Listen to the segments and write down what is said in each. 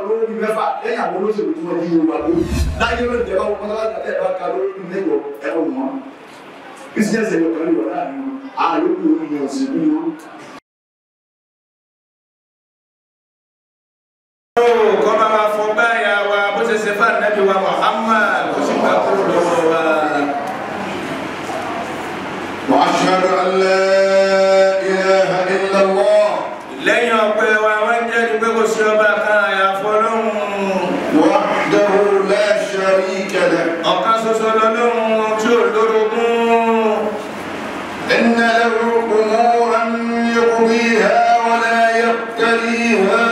olówó bíi mẹ́fà lẹ́yìn àwọn olóṣèlú tí wọ́n jí Yorùbá lórí. Láyé lónìí tẹ́ bá wọ mọ́sálásí àti ẹ̀bá ka lówó bíi mẹ́jọ ẹ̀rọ wọn. Bísíǹsì ẹ̀yọ̀ kan lè wà láàrin wọn. Àyókù omi òṣèlú ni wọn. Kọ́ bá wa fọ báyà wa bó ṣe ṣe fún Ànábì wa Muhammad kó sì gbà kúrò lọ́wọ́ wa. وأشهد أن لا إله إلا الله. Lẹ́yìn ọpẹ́ wa wọ́n jẹ́rìí pé kò sí ọba kan àyàfi Ọlọ́run. وحده لا شريك له. Ọ̀kan ṣoṣo lọ́lọ́run tí ò lórogún. إن له أمورا يقضيها ولا يقتريها.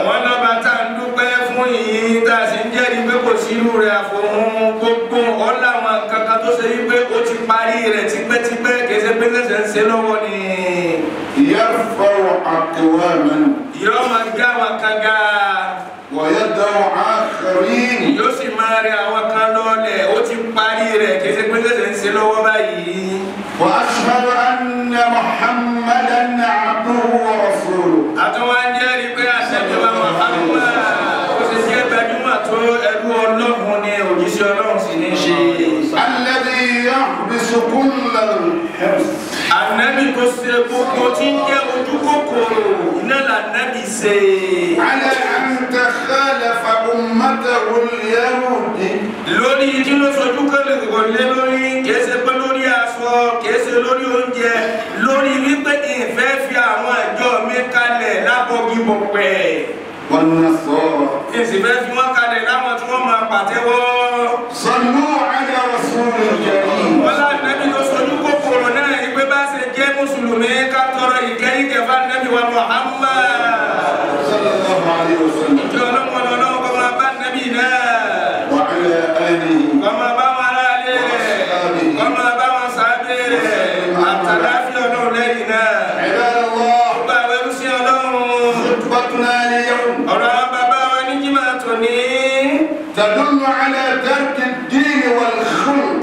Wọ́n lọ́ba tá à ń dúpẹ́ fún yìí tá a sì ń jẹ́rìí pé kò sí irú rẹ̀ àfọ̀hún gbogbo ọ̀làwọn kankan tó ṣe wípé ó ti parí rẹ̀ tipẹ́tipẹ́ kì í ṣe pé ṣẹ̀ṣẹ̀ ń ṣe lọ́wọ́ ni. يرفع أقواما. Yóò máa gbé àwọn kan ga. ويدع آخرين. Yóò sì máa rẹ àwọn kan lọ́lẹ̀ ó ti parí rẹ̀ kì í ṣe pé ṣẹ̀ṣẹ̀ ń ṣe lọ́wọ́ báyìí. وأشهد أن محمدا عبده ورسوله. Àtúwá ń jẹ́rìí pé Ànábì wa Muhammad ó ṣe jẹ́ gbajúmọ̀ tó ẹrú Ọlọ́run ni òjíṣẹ́ Ọlọ́run sì ní ṣe. الذي يحبس كل الحرص. Ànábì tó ṣe gbogbo tí ń jẹ́ ojú kòkòrò iná lànábì ṣe. على أن تخالف أمته اليهود. Lórí kí ló sojú kòkòrò lé lórí kìí ṣe pé lórí aṣọ kìí ṣe lórí oúnjẹ lórí wípé ìfẹ́ fi àwọn àjọ mi kalẹ̀ lábọ́gibọ̀pẹ̀. والنصارى. Ìsìnfẹ́ fi wọ́n kalẹ̀ láwọn tí wọ́n máa pàtẹ́wọ́. صلوا على رسول الكريم. Wọ́n lánàbí tó sojú kòkòrò náà ní pé bá ṣe jẹ́ mùsùlùmí ká tọrọ ìkẹ́yìnkẹ́ fún Ànábì wa Muhammad. صلى الله عليه وسلم. Ìjọ ọlọ́mọ ọlọ́wọ́ kọ́ máa bá nàbí náà. وعلى آله. Kọ́ máa bá wọn aráalé rẹ̀. Kọ́ máa bá wọn sàábé rẹ̀. Àtàláfíà Ọlọ́run lẹ́yìn náà. عباد الله. Gbogbo àwọn ẹrúsìn Ọlọ́run. خطبتنا اليوم. Ọ̀rọ̀ àwọn bàbá wa ní jímọ̀ tòní. تدل على ترك الدين والخلق.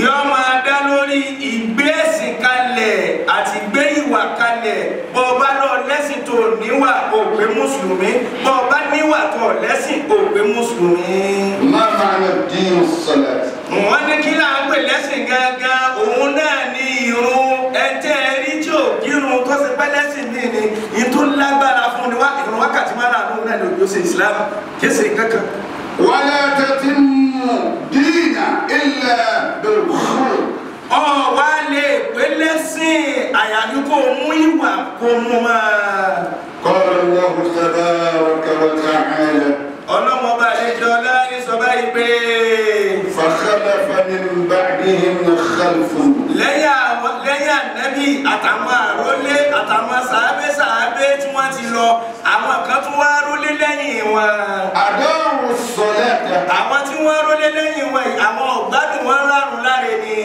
Yóò máa dá lórí ìgbé ẹ̀sìn kalẹ̀ àti ìgbé ìwà kalẹ̀. Bọ́ ọ bá lọ lẹ́sìn tó níwà ò pé mùsùlùmí. Bọ́ ọ bá níwà tó lẹ́sìn ò pé mùsùlùmí. ما معنى الدين الصلاة؟ Wọ́n ní kí là ń pè lẹ́sìn gángan òun náà ní irun ẹ̀ńtẹ́ rí tí ò kírun tó ṣe pẹ́ lẹ́sìn mí ni ìyẹn tó lágbára fún ni ìrun wákàtí márùn-ún náà ní òjò ṣe Islam kí ṣe kankan. ولا تتم دين إلا بالخلق. Ọ wá lè pé lẹ́sìn àyàfi kó mú ìwà kó mú máa. قال الله تبارك وتعالى. Ọlọ́run ọba àlejò ọlá ní sọ báyìí pé. فخلف من بعدهم خلف. Lẹ́yìn Ànábì àtàwọn àrólé àtàwọn sàábé sàábé tí wọ́n ti lọ àwọn kan tún wá rólé lẹ́yìn wọn. أداروا الصلاة. Àwọn tí wọ́n rólé lẹ́yìn wọn yìí àwọn ọ̀gbádùn wọn rárun láre ni.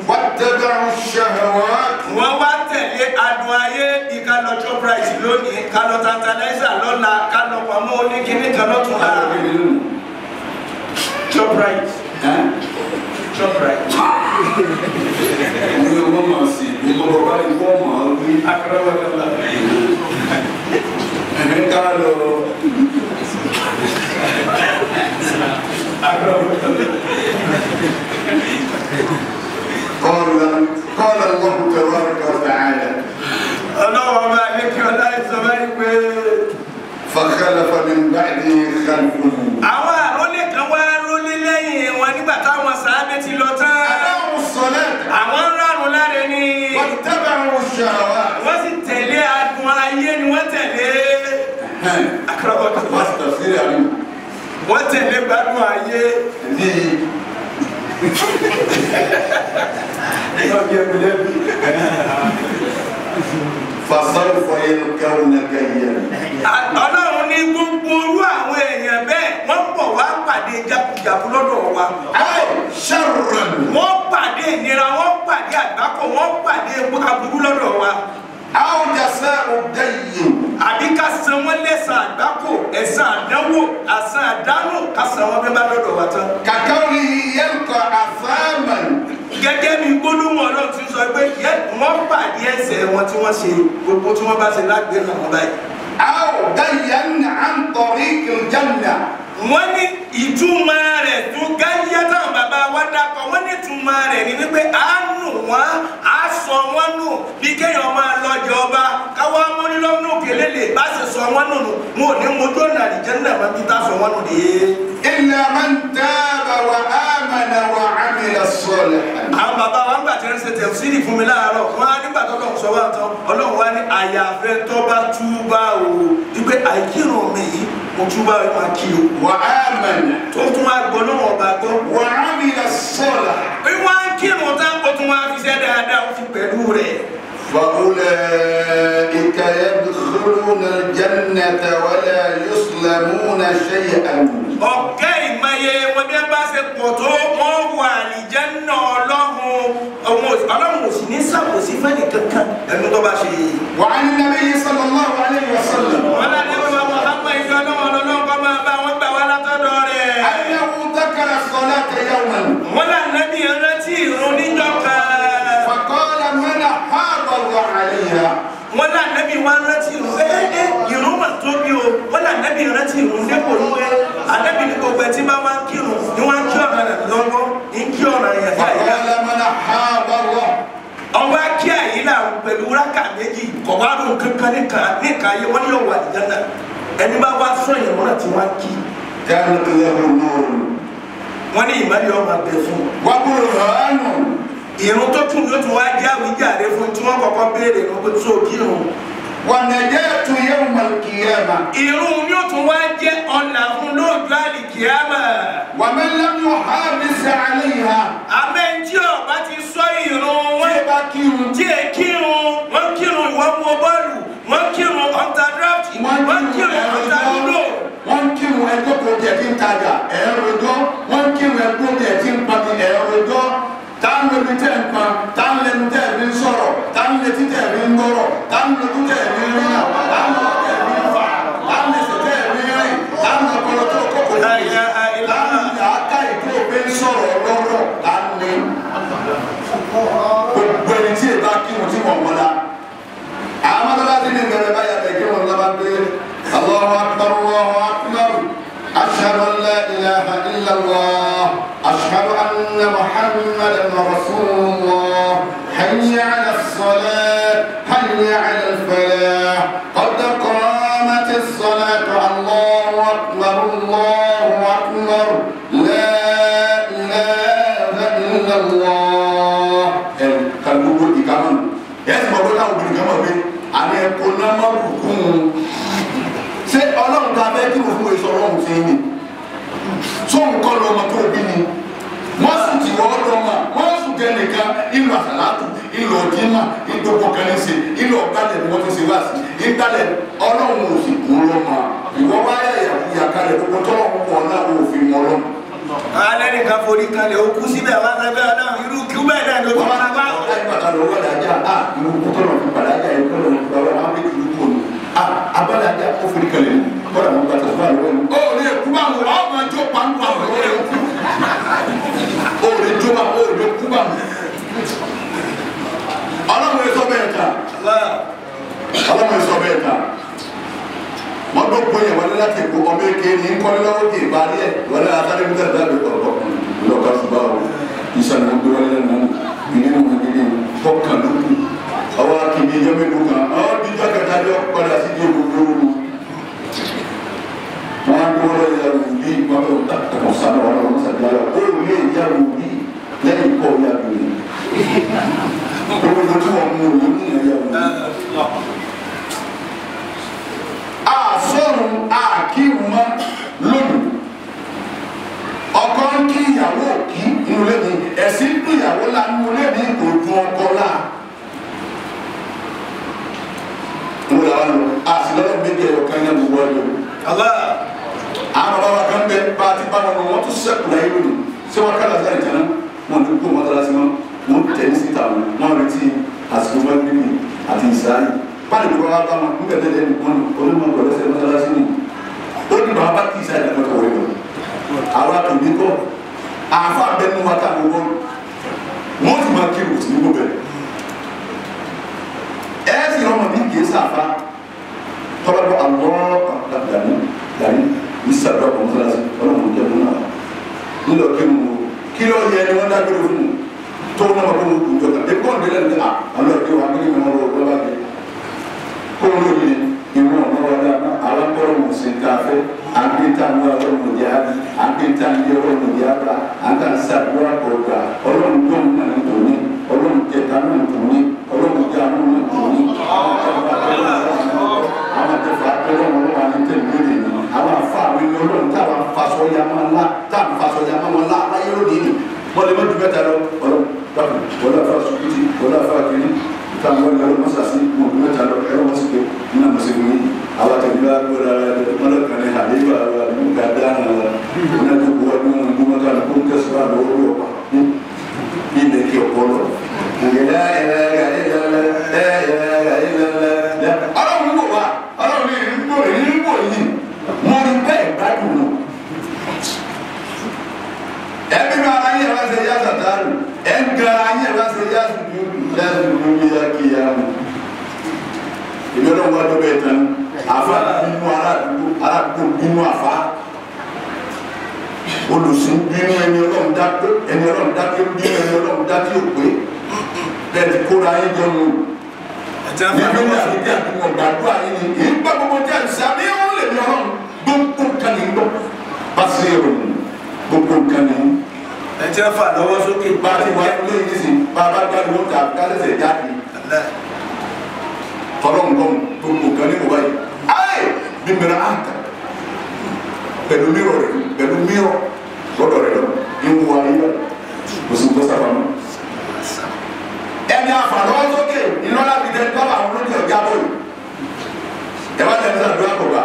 واتبعوا الشهوات. Wọ́n wá tẹ̀lé adùn ayé bí ká lọ Shoprite lónìí ká lọ Tantalizer lọ́la ká lọ pamọ́ oníkíní kan lọ́túnla. Shoprite. Shoprite. قال الله تبارك وتعالى. Ọlọ́run ọba àlékí ọlá ìsọ̀rọ̀ ìpè. فخلف من بعده خلف. Àwọn àrólé kan wá rólé lẹ́yìn wọn nígbà táwọn sàábé ti lọ tán. أداروا الصلاة. Àwọn ń rárun láre ni. واتبعوا الشهوات. Wọ́n sì tẹ̀lé adùn ayé ni wọ́n tẹ̀lé. Wọ́n tẹ̀lé gbádùn ayé. فسوف يلقون غيا. Ọlọ́run ní gbogbo orú àwọn èèyàn bẹ́ẹ̀ wọ́n bọ̀ wá pàdé jagunjagun lọ́dọ̀ wa. أي شرا. Wọ́n pàdé ìnira, wọ́n pàdé àgbákò, wọ́n pàdé aburú lọ́dọ̀ wa. أو جزاء الدين. Àbí ká san wọ́n lẹ́san àgbákò, ẹ̀san àdánwò, àsan àdánù ká san wọ́n bí wọ́n bá lọ́dọ̀ wa tán. كقوله يلقى أثاما. Gẹ́gẹ́ bí gbólóhùn Ọlọ́run ti sọ pé wọ́n pàdé ẹ̀ṣẹ̀ wọn tí wọ́n ṣe gbogbo tí wọ́n bá ṣe lágbèrè àwọn báyìí. أو ديا عن طريق الجنة. الجنة. Wọ́n ní ìtumọ̀ rẹ̀ tún gáyé táwọn bàbá wa dákọ̀, wọ́n ní ìtumọ̀ rẹ̀ ní wípé a nù wọ́n, a sọ wọ́n nù bí kéèyàn máa lọ́jọ́ ọba káwá múnilọ́nù kélélè bá sì sọ wọ́n nù nù wọn ò ní mojú ọ̀nà àlìjánnà máa bí tá sọ wọ́n nù dé. إلا من تاب وآمن وعمل صالحا. Àwọn bàbá wa ń gbà tí wọ́n ṣe tẹ̀síìrì fún mi láàárọ̀, wọ́n á nígbà tó lọ́n sọ wá tán, Ọlọ́run wá ní àyàfẹ́ tó bá túbà o, wípé àìkírun mi yìí mo túbà o, máa kí o. وآمن Tó tún wá gbọ́ lọ́wọ́ ọba gbọ́. وعمل صالحا. Wíwá ń kírun tán, ó tún wá fi ṣe dáadáa, ó fi pẹ̀lú rẹ̀. فأولئك يدخلون الجنة ولا يظلمون شيئا. Ọ̀kẹ́ ìmọye wọn bí wọ́n bá ṣe pọ̀ tó, wọ́n wọ àlìjánnà Ọlọ́run, Ọlọ́run ò sì ní ṣàbòsí fẹ́ni kankan ẹnu tó bá ṣe. وعن النبي صلى الله عليه وسلم. Wọ́n lálẹ́ wọn Muhammad ìjọ ọlọ́run ọlọ́run kọ́ máa bá wọn gbà wá látọ̀dọ̀ rẹ̀. أنه ذكر الصلاة يوما. Wọ́n lànà bí rántí ìrun níjọ́ kan. فقال من حافظ عليها. Wọ́n lànà bí wọ́n rántí ìrun ìrun mà tóbi o. Wọ́n lànà bí rántí ìrun dépò wípé ànábì ní gbogbo ẹtí bá wá ń kírun ni wọ́n ń kí ọ̀ràn rẹ̀ lọ́wọ́ ń kí ọ̀ràn yẹn fún àyíká. فقال من حافظ. Ọwọ́ kí àyílà pẹ̀lú rákà méjì kọ̀ wá lóhun kankan níka ayé wọ́n ní yóò wà àlìjánnà. Ẹni bá wá sọ ìrun náà tí wọ́n kí. كانت له نور. Wọ́n ní ìmọ̀lẹ́ ọmọ abẹ fún un. وبرهان. Ìrun tó tún yóò tún wá jẹ́ àwíjàre fún tí wọ́n kọ́kọ́ béèrè ní pé tó kírun. ونجاة يوم القيامة. Ìrun yóò tún wá jẹ́ ọ̀nà fún lóòjọ́ àlìkìyámà. ومن لم يحافظ عليها. Àmẹ́ tí ọba ti sọ ìrun wọn tí è kírun, wọ́n kírun ìwọ́n wo bọ́ọ̀lù, wọ́n kírun ọ̀tá draft, wọ́n kírun ọ̀tá lúdò. Wọ́n kírun ẹjọ́ kò jẹ́ kí n tajà ẹ̀rọjọ́, wọ́n kírun ẹjọ́ jẹ́ kí n pati ẹ̀rọjọ́. Tá ń lóbi tẹ́ ń pa, tá ń lẹnu tẹ́ fi ń sọ̀rọ̀, tá ń létí tẹ́ fi ń gbọ́rọ̀, tá ń lójú tẹ́ fi ń rìnà, tá ń lọ́wọ́ tẹ́ fi ń fà, tá ń lẹsẹ̀ tẹ́ fi ń rìn, tá ń lọ́pọlọ tó kókò La ilaha tá ń illallah. làákà ìtó òfin sọ̀rọ̀ lọ́rọ̀ tá ń ní. Gbogbo ẹni tí èbá kírun tí wọ́n wọlá. Àwọn mọ́tàlásí ní ìbẹ̀rẹ̀ báyà bẹ̀ kí wọ́n lọ́ba pé Allahu akbar Allahu akbar ashhadu an la ilaha illallah ashhadu anna muhammadan rasulullah hayya ala as-salat hayya ala al-falah qad qamatis salatu Allahu akbar Allahu akbar la ilaha illallah. Ẹ ka gbogbo ìkànnì ẹ sì mọ̀ pé káwọn obìnrin kan mọ̀ pé àní ẹ̀kọ́ náà má kú kún un. Ṣé Ọlọ́run ta fẹ́ kí mo fún èso Ọlọ́run sí ni? Sóhun kọ́ lọ́mọ tó bí ni? Wọ́n sùn tí wọ́n lọ́mọ, wọ́n sùn jẹ́ nìkan, ìlú àsàlátù, ìlú ọ̀dínmà, ìdókò kan ní ṣe, ìlú ọ̀gbálẹ̀ ni wọ́n ti ṣe wá sí, ìgbálẹ̀ Ọlọ́run ò sì kún lọ́mọ. Ìwọ wá yàyà kúyà kalẹ̀ gbogbo tọ́lọ̀ púpọ̀ náà ò fi mọ Ọlọ́run. Alẹ́ nìkan forí kalẹ̀ ó kú síbẹ̀ wá sábẹ́ Ọlọ́run irú kí ó bẹ́ẹ̀ náà ló ti máa wá. Wọ́n tó gbóyè wọlé láti Èkó ọmọ èké ní nkọ́lé lọ́wọ́ kì í parí ẹ̀ wọlé asáré mú sẹ́dá lè kọ̀ọ̀kọ̀ lọ́ka ṣùgbọ́n o ìṣàlẹ̀ wọn gbé wọlé lẹ́nu ìyẹn wọn gbé tọ́kàn ló kù ọwọ́ akíní ẹjọ́ mélòó kan ọ́ díjọ́ kẹta yọ padà sí di gbogbo wọn. Wọ́n á gbé wọlé yà wò bí wọ́n bẹ̀ wọ́n tàkùn sánà wọn lọ́wọ́ sàdúrà yà ó lè yà wò bí lẹ́yìn kọ́ yà wò ní. Gbogbo tí wọ́n mú òun ní ìyà wò ní. Àsọ̀rùn àkírun mọ́ lónìí. Ọkọ ń kí ìyàwó kí inú ilé mi, ẹ̀sìn ń dùn ìyàwó la inú ilé mi kò dùn ọkọ la. Mo là wà lọ, àsìlọ́rọ̀ méjì ẹ̀yọ̀ kan yẹn gbogbo ẹ̀yọ̀. Àwọn bàbá wa kan bẹ bá a ti bá wọn lọ, wọ́n tún sẹ́kù láyé lónìí. Ṣé wọ́n kálá sáré jẹ́ náà? Wọ́n ti kó wọn tọ́lá sí wọn, wọ́n tẹ̀ ní síta wọn, wọ́n retí àsìkò mọ́gírì àti ìsáyì. Báyìí ló bá bá wọn nígbà tẹ́lẹ̀ wọn onímọ̀ gbọ́dọ̀ sẹ́ mọ́sálásí ni ó ní bàbá bá kì í sáyà lọ́tọ̀ wọlé lọ. Àwa kò ní kọ́ àfa bẹnu wa ká gbogbo wọn sì máa kírun sí gbogbo bẹ̀rẹ̀. Ẹ sì rọmọ bí kì í sàfa tọ́lá bọ́ àlọ́ dàní dàní ìsàlọ̀ tá a fẹ́ à ń gbé tá a ń wá ọlọ́run òjì á bí à ń gbé tá a ń lé ọlọ́run òjì á bá à ń tà ń sàdúrà kọ̀ọ̀gbà ọlọ́run gbọ́n náà ń tò ní ọlọ́run jẹta náà ń tò ní ọlọ́run jẹ àwọn náà ń tò ní àwọn àtẹ̀fà ọlọ́run ọlọ́run àti tẹ̀lé lónìí ni àwọn afa mi ní ọlọ́run táwọn afasọ ya máa la táwọn afasọ ya máa la aláyé lónìí ni wọ́n lè má ju mẹ́ta lọ ọlọ́run dàpọ̀ wọlé afa sukuti wọlé afa kiri táwọn wọlé ọlọ́run mọ́sàsí mọ̀ ju mẹ́ta lọ ẹ̀rọ wọ́n sì pé nínú àmọ́ sẹ́gun yìí àwọn àtẹ̀lé wa gbọ́dọ̀ wọn kàn ní àlébà nígbà dáná wọn tó kó wọn ní wọn kàn kó kẹsàn-án lọ́wọ́ ọ̀pá ilẹ̀ kí ọpọlọ. Ọlọ́run wò wá ọlọ́run ní ìrìnbó ìrìnbó yìí mo rí bẹ́ẹ̀ gbádùn nù. Ẹbí mi ara yẹn wá ṣe yá sàtárù ẹ̀ ń ga ara yẹn wá ṣe yá sùdúrù yá sùdúrù yá kíyàmù. Ìbí ọlọ́run wá dọ́bẹ̀ tán àfa bínú aládùúgbò bínú àfa olùsìn bínú ẹni ọlọ́run dápé ẹni ọlọ́run dápé bínú ẹni ọlọ́run dápé òpé bẹ́ẹ̀ ti kóra yín jọ nù. Níbi ní àbíkí àdúgbò gbàdúrà yín ni èyí gbọ́ gbogbo tí a ń sá ní ó lè ní ọlọ́run gbogbo nǹkan ní gbọ́ bá sí ìròyìn gbogbo nǹkan ní. Ẹ ti ń fà lọ́wọ́ sókè. Bá a ti wá ilé yìí sí bá a bá gbàdúrà ó ta kálẹ̀sẹ̀ jáde. Tọ́lọ́run gbọ́n gbogbo nǹkan ní kò báyìí. Ayé bí mìíràn á tà pẹ̀lú mírọ̀ rẹ̀ pẹ̀lú mírọ̀ lọ́dọ̀ rẹ̀ lọ ní wo ayé rẹ̀ kò sí tó sábà mọ́. Ẹni àfàlọ́wọ́ sókè ìlọ́lá fi tẹ tọ́lá àwọn olójú ọ̀gá bọ́ọ̀lù. Ẹ bá tẹ̀lé sàdúrà kọ̀ bá.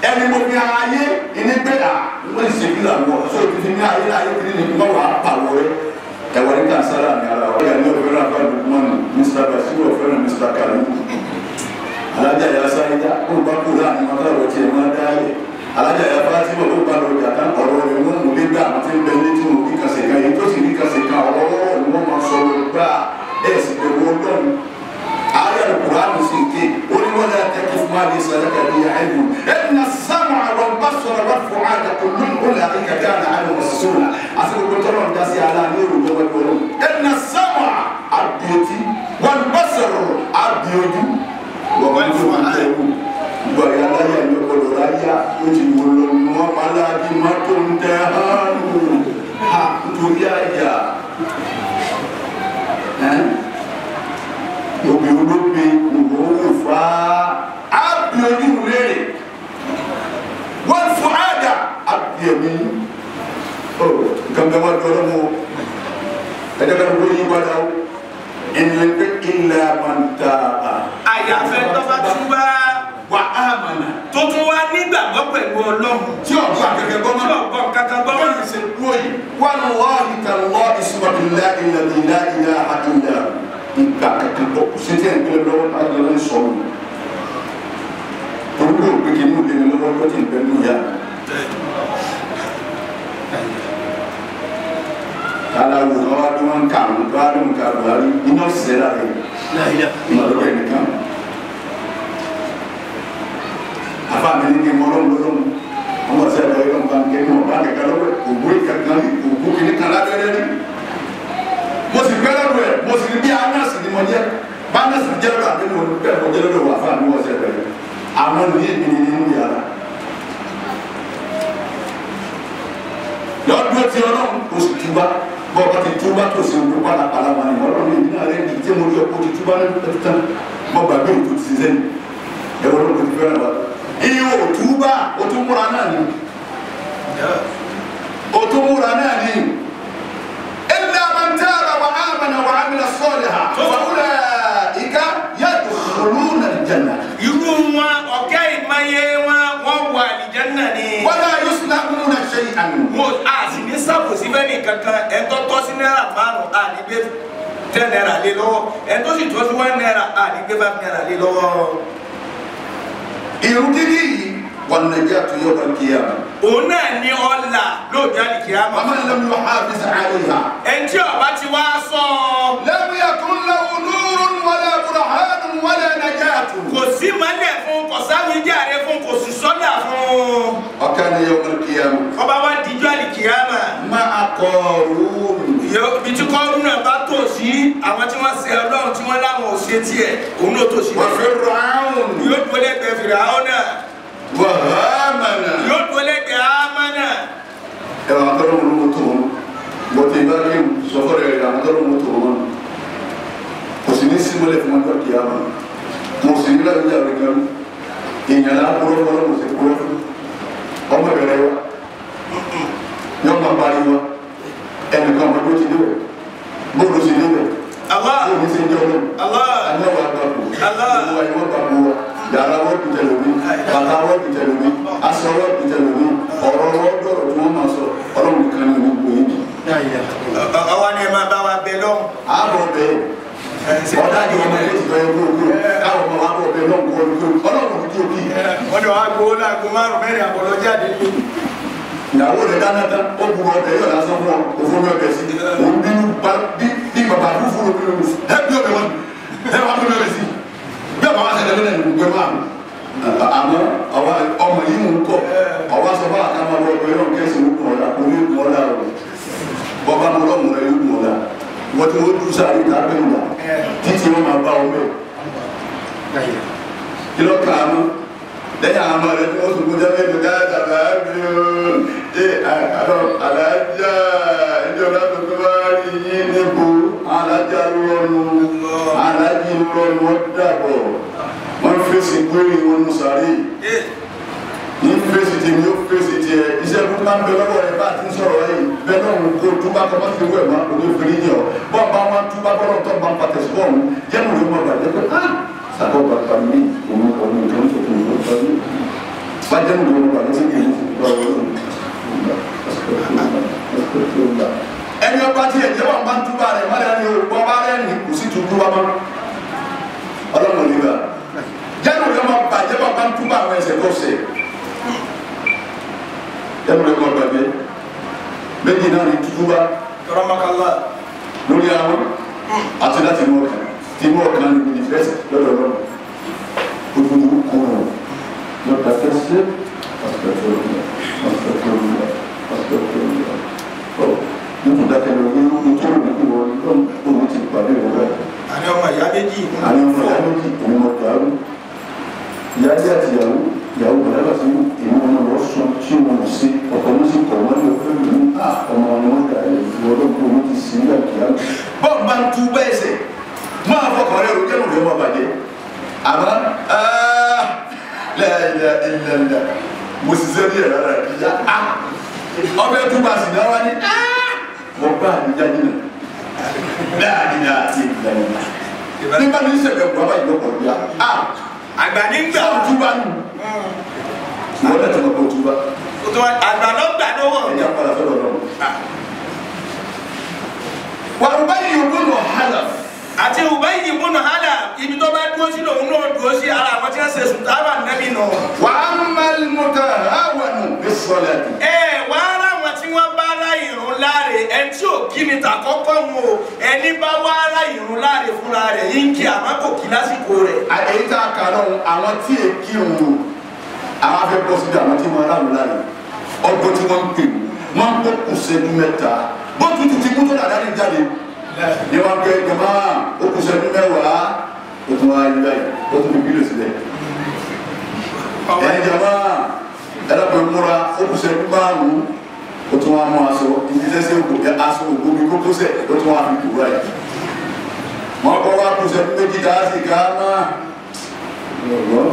Ẹni mo fi ayé ìní pé à wọ́n sì fi làwọ̀ sọ ti fi ní ayé láyé kiri ní kí wọ́n pàwọ̀ rẹ̀. Ẹ̀wọ̀n ní kànsára ní ara wa. Ẹ̀yà ní ọ̀fẹ́ràn àfáà Lukmanu, Mr. Basiru ọ̀fẹ́ràn Mr. Karimu. Alájà yà sáyidá, ó bá kú láàrin wọn táwọn tiẹ̀ máa dá yẹ. Alájà yà Fatima ó bá lọ jàdá ọ̀rọ̀ rẹ̀ wọ́n mú nígbà àwọn tí ń bẹ létí wọn kí kàṣẹ kan yìí tó sì ní kàṣẹ kan ọ̀rọ̀ ọ̀rọ̀ ni wọ́n máa sọ̀rọ̀ gbà ẹ̀ sì pẹ̀lú ọlọ́run. Ayé Al-Qur'an sì ń ké ó ní wọ́n yà tẹ́kí fún wa ní sàdákà ní ẹ̀dùn. Ẹ̀dùn sámà àwọn bá sọ̀rọ̀ wá fún àdà kò ní kó lè àríkà dá àná àná wọ̀sọ̀rọ̀ àti gbogbo tọ́lọ̀ ń dá sí alá ní èrò tó wájú ọlọ́run. Ẹ̀dùn sámà àbíotí wọ́n bá sọ̀rọ̀ àbíojú wọ́n fún àdà gbọ̀yà láyà ní ọgbọ̀dọ̀ láyà ó ti wò lọ mọ́ aláàbí mọ́tò ń tẹ hánù ha nítorí àyà òbí olóbe nìwọ̀n wò fà á ábí oníwùlérè wọ́n fún àdà ábí ẹ̀mí ọ nǹkan bẹ́ẹ̀ wá dọ́rọ́ mọ́ ẹ̀dẹ́gbẹ́ ló yí padà ó ìlẹ̀ ilẹ̀ àmàntà. Àyàfẹ́ tọ́fà túbá wà á mọ̀nà. Tó tún wá nígbàgbọ́ pẹ̀lú ọlọ́run. Tí ọ̀gbọ́n akẹ́kẹ́ gbọ́ mọ́. Tí ọ̀gbọ́n kankan gbọ́ mọ́. Bẹ́ẹ̀ni ṣe dúró yìí. Wallahi tallahi bismillah alladhi la ilaha illa ìgbà kankan bọ̀ kò sí tí ẹ̀ ń gbé lọ́wọ́ láti lọ́wọ́ sọ̀rọ̀. Orúkọ òpin kì í mú lèmi lọ́wọ́ tó ti ń bẹ nù yá. Aláwo kan wá bí wọ́n ń kà wọ́n wá bí wọ́n kà Buhari iná sẹ́ra rẹ̀ ìmọ̀lọ́wọ́ ẹ̀ nìkan. Afa mi ní kí n mọ lọ́wọ́ lọ́wọ́ ọmọ sẹ́ lọ yọ̀ nǹkan kí n bá kẹ̀kẹ́ lọ́wọ́ ògbó kankan rí ògbó kìíní kan lábẹ́rẹ́ rí. Mo sì gbẹ́ lọ́dọ̀ ẹ̀ mo sì rí bí anásì ni mo jẹ́ bá anásì jẹ́ lọ́dọ̀ àti mo bẹ́ẹ̀ mo jẹ́ lọ́dọ̀ wà fún àmì wọ́n sẹ́ lọ́yẹ̀ àwọn nìyẹn mi ní nínú yàrá. Lọ́dún tí ọlọ́run kò sì túbá bọ́ ọba ti túbá tó sì ń kó pálapàla wọn ni ọlọ́run ní ìdílé rẹ̀ ní tí mo rí ọkọ̀ ti túbá ní tán mọ́ gbàgbé òtún ti sẹ́yìn ẹ̀wọ̀n ló ti fẹ́ràn wa. Iye òtúbà òtúmúra náà ni òtúmúra náà ni illa man taba wa amana wa amila salihan fa ulaika yadkhuluna al-janna. Irú wọn ọ̀kẹ́ ìmọ̀ye wọn wọ́n wọ àlìjánná ni. Wala yuslamuna shay'an. Mo a sì ní sàbòsí fẹ́ ní kankan ẹ̀ tó tọ́ sí ₦5 a ní gbé ₦10 lé lọ́wọ́ ẹ̀ tó sì tọ́ sí ₦1 a ní gbé ₦5 lé lọ́wọ́. Irun kíkí yìí wan najatu yawm al-qiyamah. Òun náà ní ọ̀la lóòjọ́ àlìkìyàmá. Wa man lam yuhafiz alayha. Ẹni tí ọba ti wá sọ. Lam yakun lahu nurun wala burhanun wala najatun. Kò sí mọ́lẹ̀ fún kò sáwìjàre fún kò sì sọ́dà fún. Wa kana yawm al-qiyamah. Ọba wa dijọ́ àlìkìyàmá. Ma'a Qarun. Ibi tí Kọ́rún náà bá tò sí àwọn tí wọ́n ṣe Ọlọ́run tí wọ́n láwọn ò ṣe tiẹ̀ òun náà tò sí. Wa Fir'aun. Yóò dúró lẹ́gbẹ̀ẹ́ Fìràhónà. Wa Hamana. Ẹ wà tọ́lọ́ wọn ló tó wọn bọ́tẹ́ ìbá kí n sọfọ́ rẹ̀ rẹ̀ àwọn tọ́lọ́ wọn tó wọn kò sì ní símọ́lẹ̀ fún wọn lọ́kì àmà mo sì ní láti yàrá gan èèyàn lá kúrọ́ fọlọ́ mo sì kúrọ́ fún ọmọ ìbẹ̀rẹ̀ wa yọ máa parí wa ẹnìkan ọmọ tó ti débẹ̀ bóòlù sì débẹ̀ bóòlù sì ń jẹ́ ọlọ́run àní ọ̀wà àgbàpọ̀ ìwà ìwọ́ gbàgbọ́ wa yàrá wọ́n ti tẹ̀lé mi bàtà wọ́n ti tẹ̀lé mi aṣọ wọ́n ti tẹ̀lé mi ọ̀rọ̀ wọ́n dọ̀rọ̀ tí wọ́n máa sọ ọlọ́run nìkan ní gbogbo yìí. Ọwọ́ ni ẹ máa bá wa bẹ lọ́hùn. Àbọ̀ bẹ́ẹ̀ ọ̀dà ni ọmọ ilé ti tọ́ ẹgbẹ́ òkú káwọn ọmọ wa bọ̀ bẹ́ẹ̀ lọ́hùn kọ́ ọlọ́run kí o kí. Wọ́n ní wàá gbowó láago márùn-ún mẹ́rin àbọ̀ lọ jáde ní. Ìyàwó rẹ̀ dáná tán ó bu ọbẹ̀ yóò lásán fún ọ òfin mi ọbẹ̀ sí òun bínú bí bàbá fúfú ló bínú ẹ bí ọbẹ̀ wọn ẹ wà bí ọbẹ̀ sí bí ọba wa ṣẹlẹ̀ lónìí gbogbo ẹ máa àmọ́ ọmọ yìí ń kọ ọwọ́ sọ fún àkàmọ́ ọbẹ̀ yóò kẹ́sì ń kọ̀ ọ̀la kò ní kọ̀ ọ̀la o bọ́ba mo lọ́mù rẹ yóò kọ̀ ọ̀la wọ́n ti wọ́n dùn sáré ìta bẹ́ẹ̀ nà títí wọ́n máa bá ọmọ ẹ̀ kí ló kà á mọ́ lẹ́yìn àwọn ọmọ rẹ tí wọ́n sunkún jẹ́ mẹ́rin dáadáa bí ó ṣe alájà ìjọba tuntun bá rí yín níbo alájà rọrùn alájì rọrùn ó dàbọ̀ wọ́n fèsì gbére wọn nù sáré ní fèsì tèmi ó fèsì tiẹ̀ iṣẹ́ kó máa ń bẹ lọ́wọ́ rẹ bá a ti ń sọ̀rọ̀ yìí bẹ́ẹ̀ náà ń kó túbá kọ́ máa fi wẹ̀ máa kò ní fèrè yàn bọ́ọ̀ bá wọn túbá bọ́ọ̀ tó bá ń pàtẹ́sí bọ́ọ̀ jẹ́nu rẹ̀ mọ̀ bàjẹ́ pé ah sàkó bàbá mi òun òun tó ń sọ̀tún òun bàbá mi bàjẹ́ mi òun bàbá mi òun ẹni ọba tí ẹ̀jẹ̀ wà máa ń túbà rẹ̀ má lẹ́nu ọba rẹ̀ ní kò sí tún túbà mọ́ ọlọ́run nígbà jẹ́nu rẹ̀ máa bàjẹ́ bá bá ń túbà àwọn ẹsẹ̀ tó ṣe jẹ́nu rẹ̀ máa bàjẹ́ méjì náà ní túbà lórí àwọn àti láti mú ọkàn tí mú ọkàn ní ìfẹsẹ̀ lọ́dọ̀ lọ́dọ̀ gbogbo kúrò lọ́dọ̀ fẹsẹ̀ nítorí dákẹ́ lọ ní nítorí nítorí wọn lọ́wọ́ ti pàdé rẹ̀ báyìí. Àní ọmọ ìyá méjì. Àní ọmọ ìyá méjì èmi mọ̀ dàrú. Ìyá dé àti ìyàwó ìyàwó bọ̀dá bá sí èmi wọn lọ sọ tí wọn ò sí ọkọ mi sì kọ̀ wọ́n ní ọ̀fẹ́ mi ní ọmọ wọn ni wọ́n dà ẹ̀ lọ́dọ̀ wọn ti sí nígbà kíá. Bọ́ọ̀ bá ń tú bẹ́ẹ̀ sẹ̀ máa fọkàn rẹ̀ rò jẹ́nu rẹ̀ wọ́n bàjẹ́ àmọ́ lẹ́ẹ̀lẹ́ẹ̀lẹ́ mo sì sẹ́ni ẹ̀rọ rẹ̀ kíjà ọbẹ̀ túbà sì náà wá ní mo bá àdìjà jìnnà láàrin àti ìlànà nígbà ní sẹ̀fẹ̀ kó abáyé lọ́kọ̀ bíà àgbà nígbà sọ̀rọ̀ túbà nù wọ́n dẹ̀ tó kọ́ túbà àgbà lọ́gbà lọ́wọ́ ẹ̀jẹ̀ padà sọ̀rọ̀ lọ́wọ́ wàrúbá yìí yóò gbọ́dọ̀ hàlà àti Ubayy ibn Khalaf ibi tó bá dúró sí lòun náà dúró sí ara àwọn tí wọ́n ṣe sùn tábà nẹ́bí nù. wà á mẹ́lìmọ́tà àwọn bisolati. Ẹ wà á ráwọn tí wọ́n bá ra ìrun láre ẹni tí ò kí ni tàkọ́kọ́ wọn o ẹni bá wá ra ìrun láre fúnra rẹ̀ yín kí àmọ́ kò kí lásìkò rẹ̀. Èyí tá a kà lọ́hùn àwọn tí è kí òun àwọn afẹ́ bọ́ síbi àwọn tí wọ́n ráhùn láre ọgbọ́n tí wọ́n ń pè wọ́n ń kó kùsẹ́jú mẹ́ta bọ́ọ̀tù ti mú tó dàda ní jáde ní wọn kẹ jama o kù ṣẹ́jú mẹ́wàá o tún wá yí báyìí o tún fi bílò sílẹ̀ ẹ jama ẹlẹ́pẹ̀ múra o kù ṣẹ́jú márùn-ún o tún wá mú aṣọ ìdílẹ́sẹ̀ òkú aṣọ òkú bí kókósẹ̀ o tún wá fi kú báyìí wọn kọ́ wá kù ṣẹ́jú méjì tá a sì ká má lọ́wọ́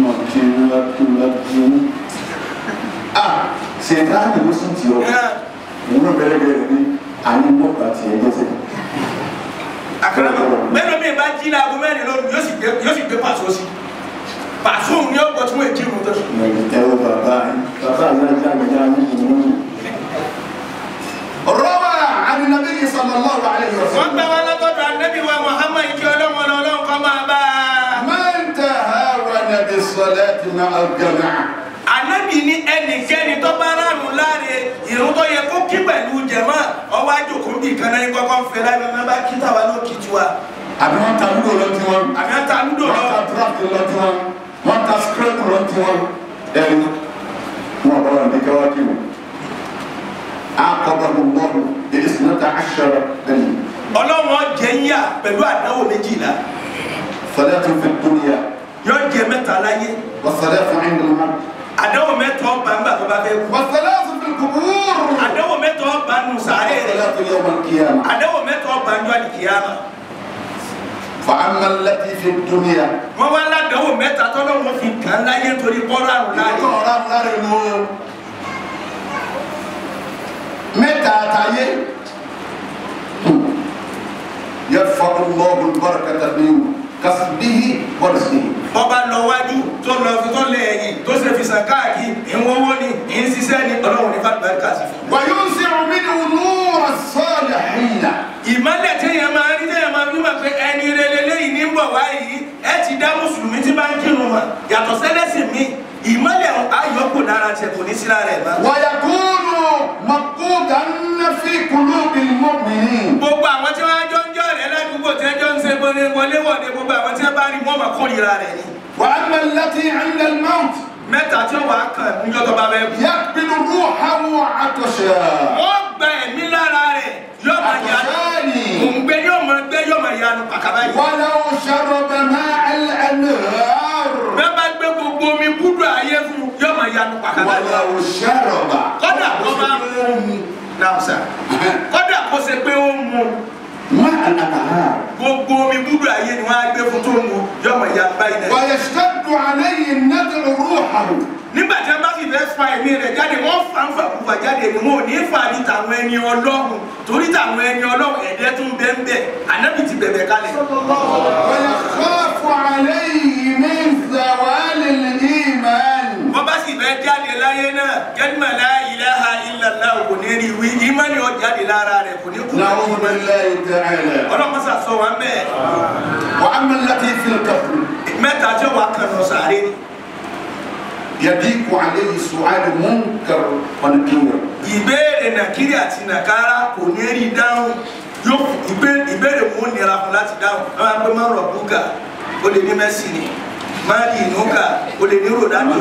mọ̀ kí n lọ kí n lọ kí n ah ṣètàn ló sì tì ọ́ òun náà bẹ̀rẹ̀ bẹ̀rẹ̀ ní àní mọ́ta tiẹ̀ jẹ́sẹ̀. Àkàrà mẹ́rin mi bá jí láago mẹ́rin lóru yóò sì gbé pàṣọ sí pàṣọ òun ni ó gbọ́ tí wọ́n èjì rùn tó. Ẹ wo bàbá bàbá yá yá yá ní ìlú. Rọ́bà àdínàbí sallallahu alaihi wasallam. Wọ́n gbà wá látọ̀dọ̀ ànábì wa Muhammad kí ọlọ́run ọlọ́run kọ́ máa bá a. Man tahawana bis-salati ma'a al-jama'a. Ànábì ní ẹnikẹ́ni tó bá rárun láre ìrun tó yẹ kó kí pẹ̀lú jẹ̀mọ́ ọwọ́ àjòkó bíi kan náà kọ́kọ́ ń fẹ́ láì máa bá kí táwa ló kí tiwa. Àbí wọ́n ta lúdò lọ tiwọn. Àbí wọ́n ta lúdò lọ. Wọ́n ta draft lọ tiwọn. Wọ́n ta scrabble lọ tiwọn. Ẹ̀rí wọn bá wà ní káwá kí wọn. Aqabahu Allahu bi isnata ashara ẹ̀yìn. Ọlọ́run jẹ́ ń yà pẹ̀lú àdánwò méjìlá. Salatu fi dunya. Yóò jẹ mẹ́ta láyé. Wa salatu 'inda al-maut. Àdánwò mẹ́ta ọba ńgbà tó bá fẹ́ kú. Wa salatu fil القبور. Àdánwò mẹ́ta ó bá nù sàárè rẹ̀. وثلاث يوم القيامة. Àdánwò mẹ́ta ó bá njọ́ àlìkìyàmà. فأما التي في الدنيا. Wọ́n wá ládánwò mẹ́ta tọ́lọ́run fi kàn láyé torí bọ́rọ̀ àrùn láàyè. Ọ̀rọ̀ àrùn láre nù. Mẹ́ta àtàyé. يرفع الله البركة من كسبه ورزقه. Bọ́ba lọ wájú tó lọ fi tó lé ẹ̀yìn tó ṣe fi sàn káàkiri ìwọ́wọ́ ni ìṣiṣẹ́ ni Ọlọ́run ní fàlùbáríkà sí fún. وينزع منه نور الصالحين. Ìmọ́lẹ̀ téèyàn máa rí téèyàn máa fi mọ̀ pé ẹni rere lẹ́yìn ní bọ̀ wáyìí ẹ ti dá mùsùlùmí tí bá ń kírun mọ̀ yàtọ̀ sẹ́lẹ̀sìn mi ìmọ́lẹ̀ ayọ́kù lára tiẹ̀ kò ní sí lára ẹ̀ mọ́. ويكون مبقوتا في قلوب المؤمنين. Gbogbo àwọn tí wọ́n jọ ń jọ rẹ̀ ládùúgbò tí wọ́n jọ ń ṣe wọléwọ̀de gbogbo àwọn tí wọ́n bá rí wọ́n máa kórìíra rẹ̀ ni. وأما التي عند الموت. Mẹ́ta tí wọ́n wá kàn níjọ́ tó bá fẹ́ kú. يقبل روحه عطشا. Wọ́n gba ẹ̀mí lára rẹ̀ yóò máa yanu. Òǹgbẹ yóò máa gbẹ yóò máa yanu pàkàbá yìí. ولو شرب ماء الأنهار. Bẹ́ẹ̀ bá gbé gbogbo omi búdú ayé fún yóò máa yanu pàkàbá yìí. ولو شرب. Kọ́dà kó bá mú náà kọ́dà kó ṣe pé ó mu. ماء الأنهار. Gbogbo omi búdú ayé ni wọ́n á gbé fún tó mu yóò máa yanu báyìí náà. ويشتد عليه النزع روحه. Nígbà tí wọ́n bá sì fẹ́ fa ẹ̀mí rẹ̀ jáde wọ́n fa ń fàkúfà jáde ni wọn ò ní fa ní tàwọn ẹni Ọlọ́run torí tàwọn ẹni Ọlọ́run ẹ̀dẹ́ tún bẹ́ẹ̀ ń bẹ́ẹ̀ Ànábì ti bẹ̀bẹ̀ kalẹ̀. ويخاف عليه من زوال الإيمان. Wọ́n bá sì fẹ́ jáde láyé náà kẹ́límà la ilaha illallah kò ní rí wí ìmánì ó jáde lára rẹ̀ kò ní kú. نعوذ بالله تعالى. Ọlọ́mọsà sọ wọn bẹ́ẹ̀. وأما التي في القبر. Mẹ́ta tí ó wà kàn lọ sàárè ni. يضيق عليه سؤال منكر ونكير. Ìbéèrè nàkírì àti nàkárà kò ní rí dáhùn yóò ìbéèrè mú nira fún láti dáhùn. Wọ́n máa ń pẹ́ máa ń rọ̀ búkà ó lè ní Mẹ́sì ni máa ń ìnúkà ó lè ní Ròdánù.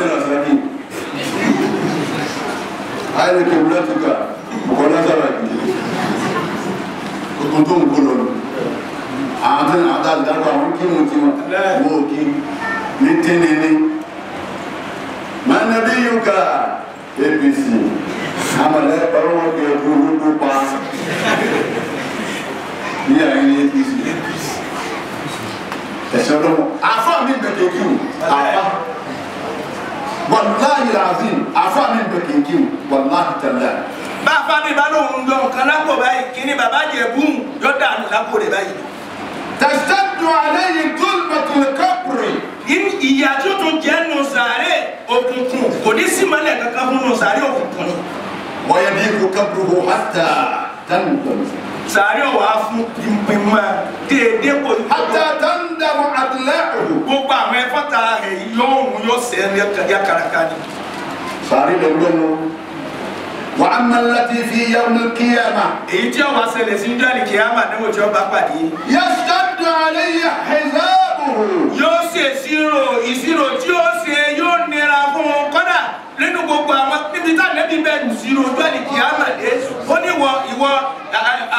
Ayé kebulatika mọ̀kànlá sára kìí tuntun tó ń kó lọ nù. Àwọn tí àwọn tá a dárúkọ àwọn kí wọn ti wọn wọn ò kí ní tíni ní. Máa nàbí yóò APC amalẹ ọlọ́wọ́ kẹ kúrúkú pa ní àyè ní APC. Ẹ̀sìn ọlọ́wọ́ àfa mi bẹ̀ kéèkì o àfa wàláhi làzim àfa mi bẹ̀ kéèkì o wàláhi tàlá. Bá a fa mi bá lóun yọ nǹkan lápò báyìí kí ni bàbá jẹ búùn yọ dànù lápò rẹ báyìí. تشتد عليه ظلمة القبر. Ìyà tó tún jẹ́ nù sàárè òkùnkùn kò ní sí mọ́lẹ̀ kankan fún nù sàárè òkùnkùn ni. ويضيق قبره حتى تندم. Sàárè wà fún ìpínmọ́ déédéé kò ní. حتى تندم أضلاعه. Gbogbo àwọn ẹ̀fọ́ta rẹ̀ yóò mú yóò sẹ́ ní kàràkà ni. Sàárè lọ́gbọ́n. وأما التي في يوم القيامة. Èyí tí ó wá ṣẹlẹ̀ sí ní àlìkìyámà níwò tí ó bá pàdé. يشتد عليه حسابه. Yóò ṣe ìṣirò ìṣirò tí ó ṣe yóò nira fún un kọ́dà nínú gbogbo àwọn níbi tá ànábì bẹ́ẹ̀ ìṣirò ojú àlìkìyámà dé ó ní ìwọ ìwọ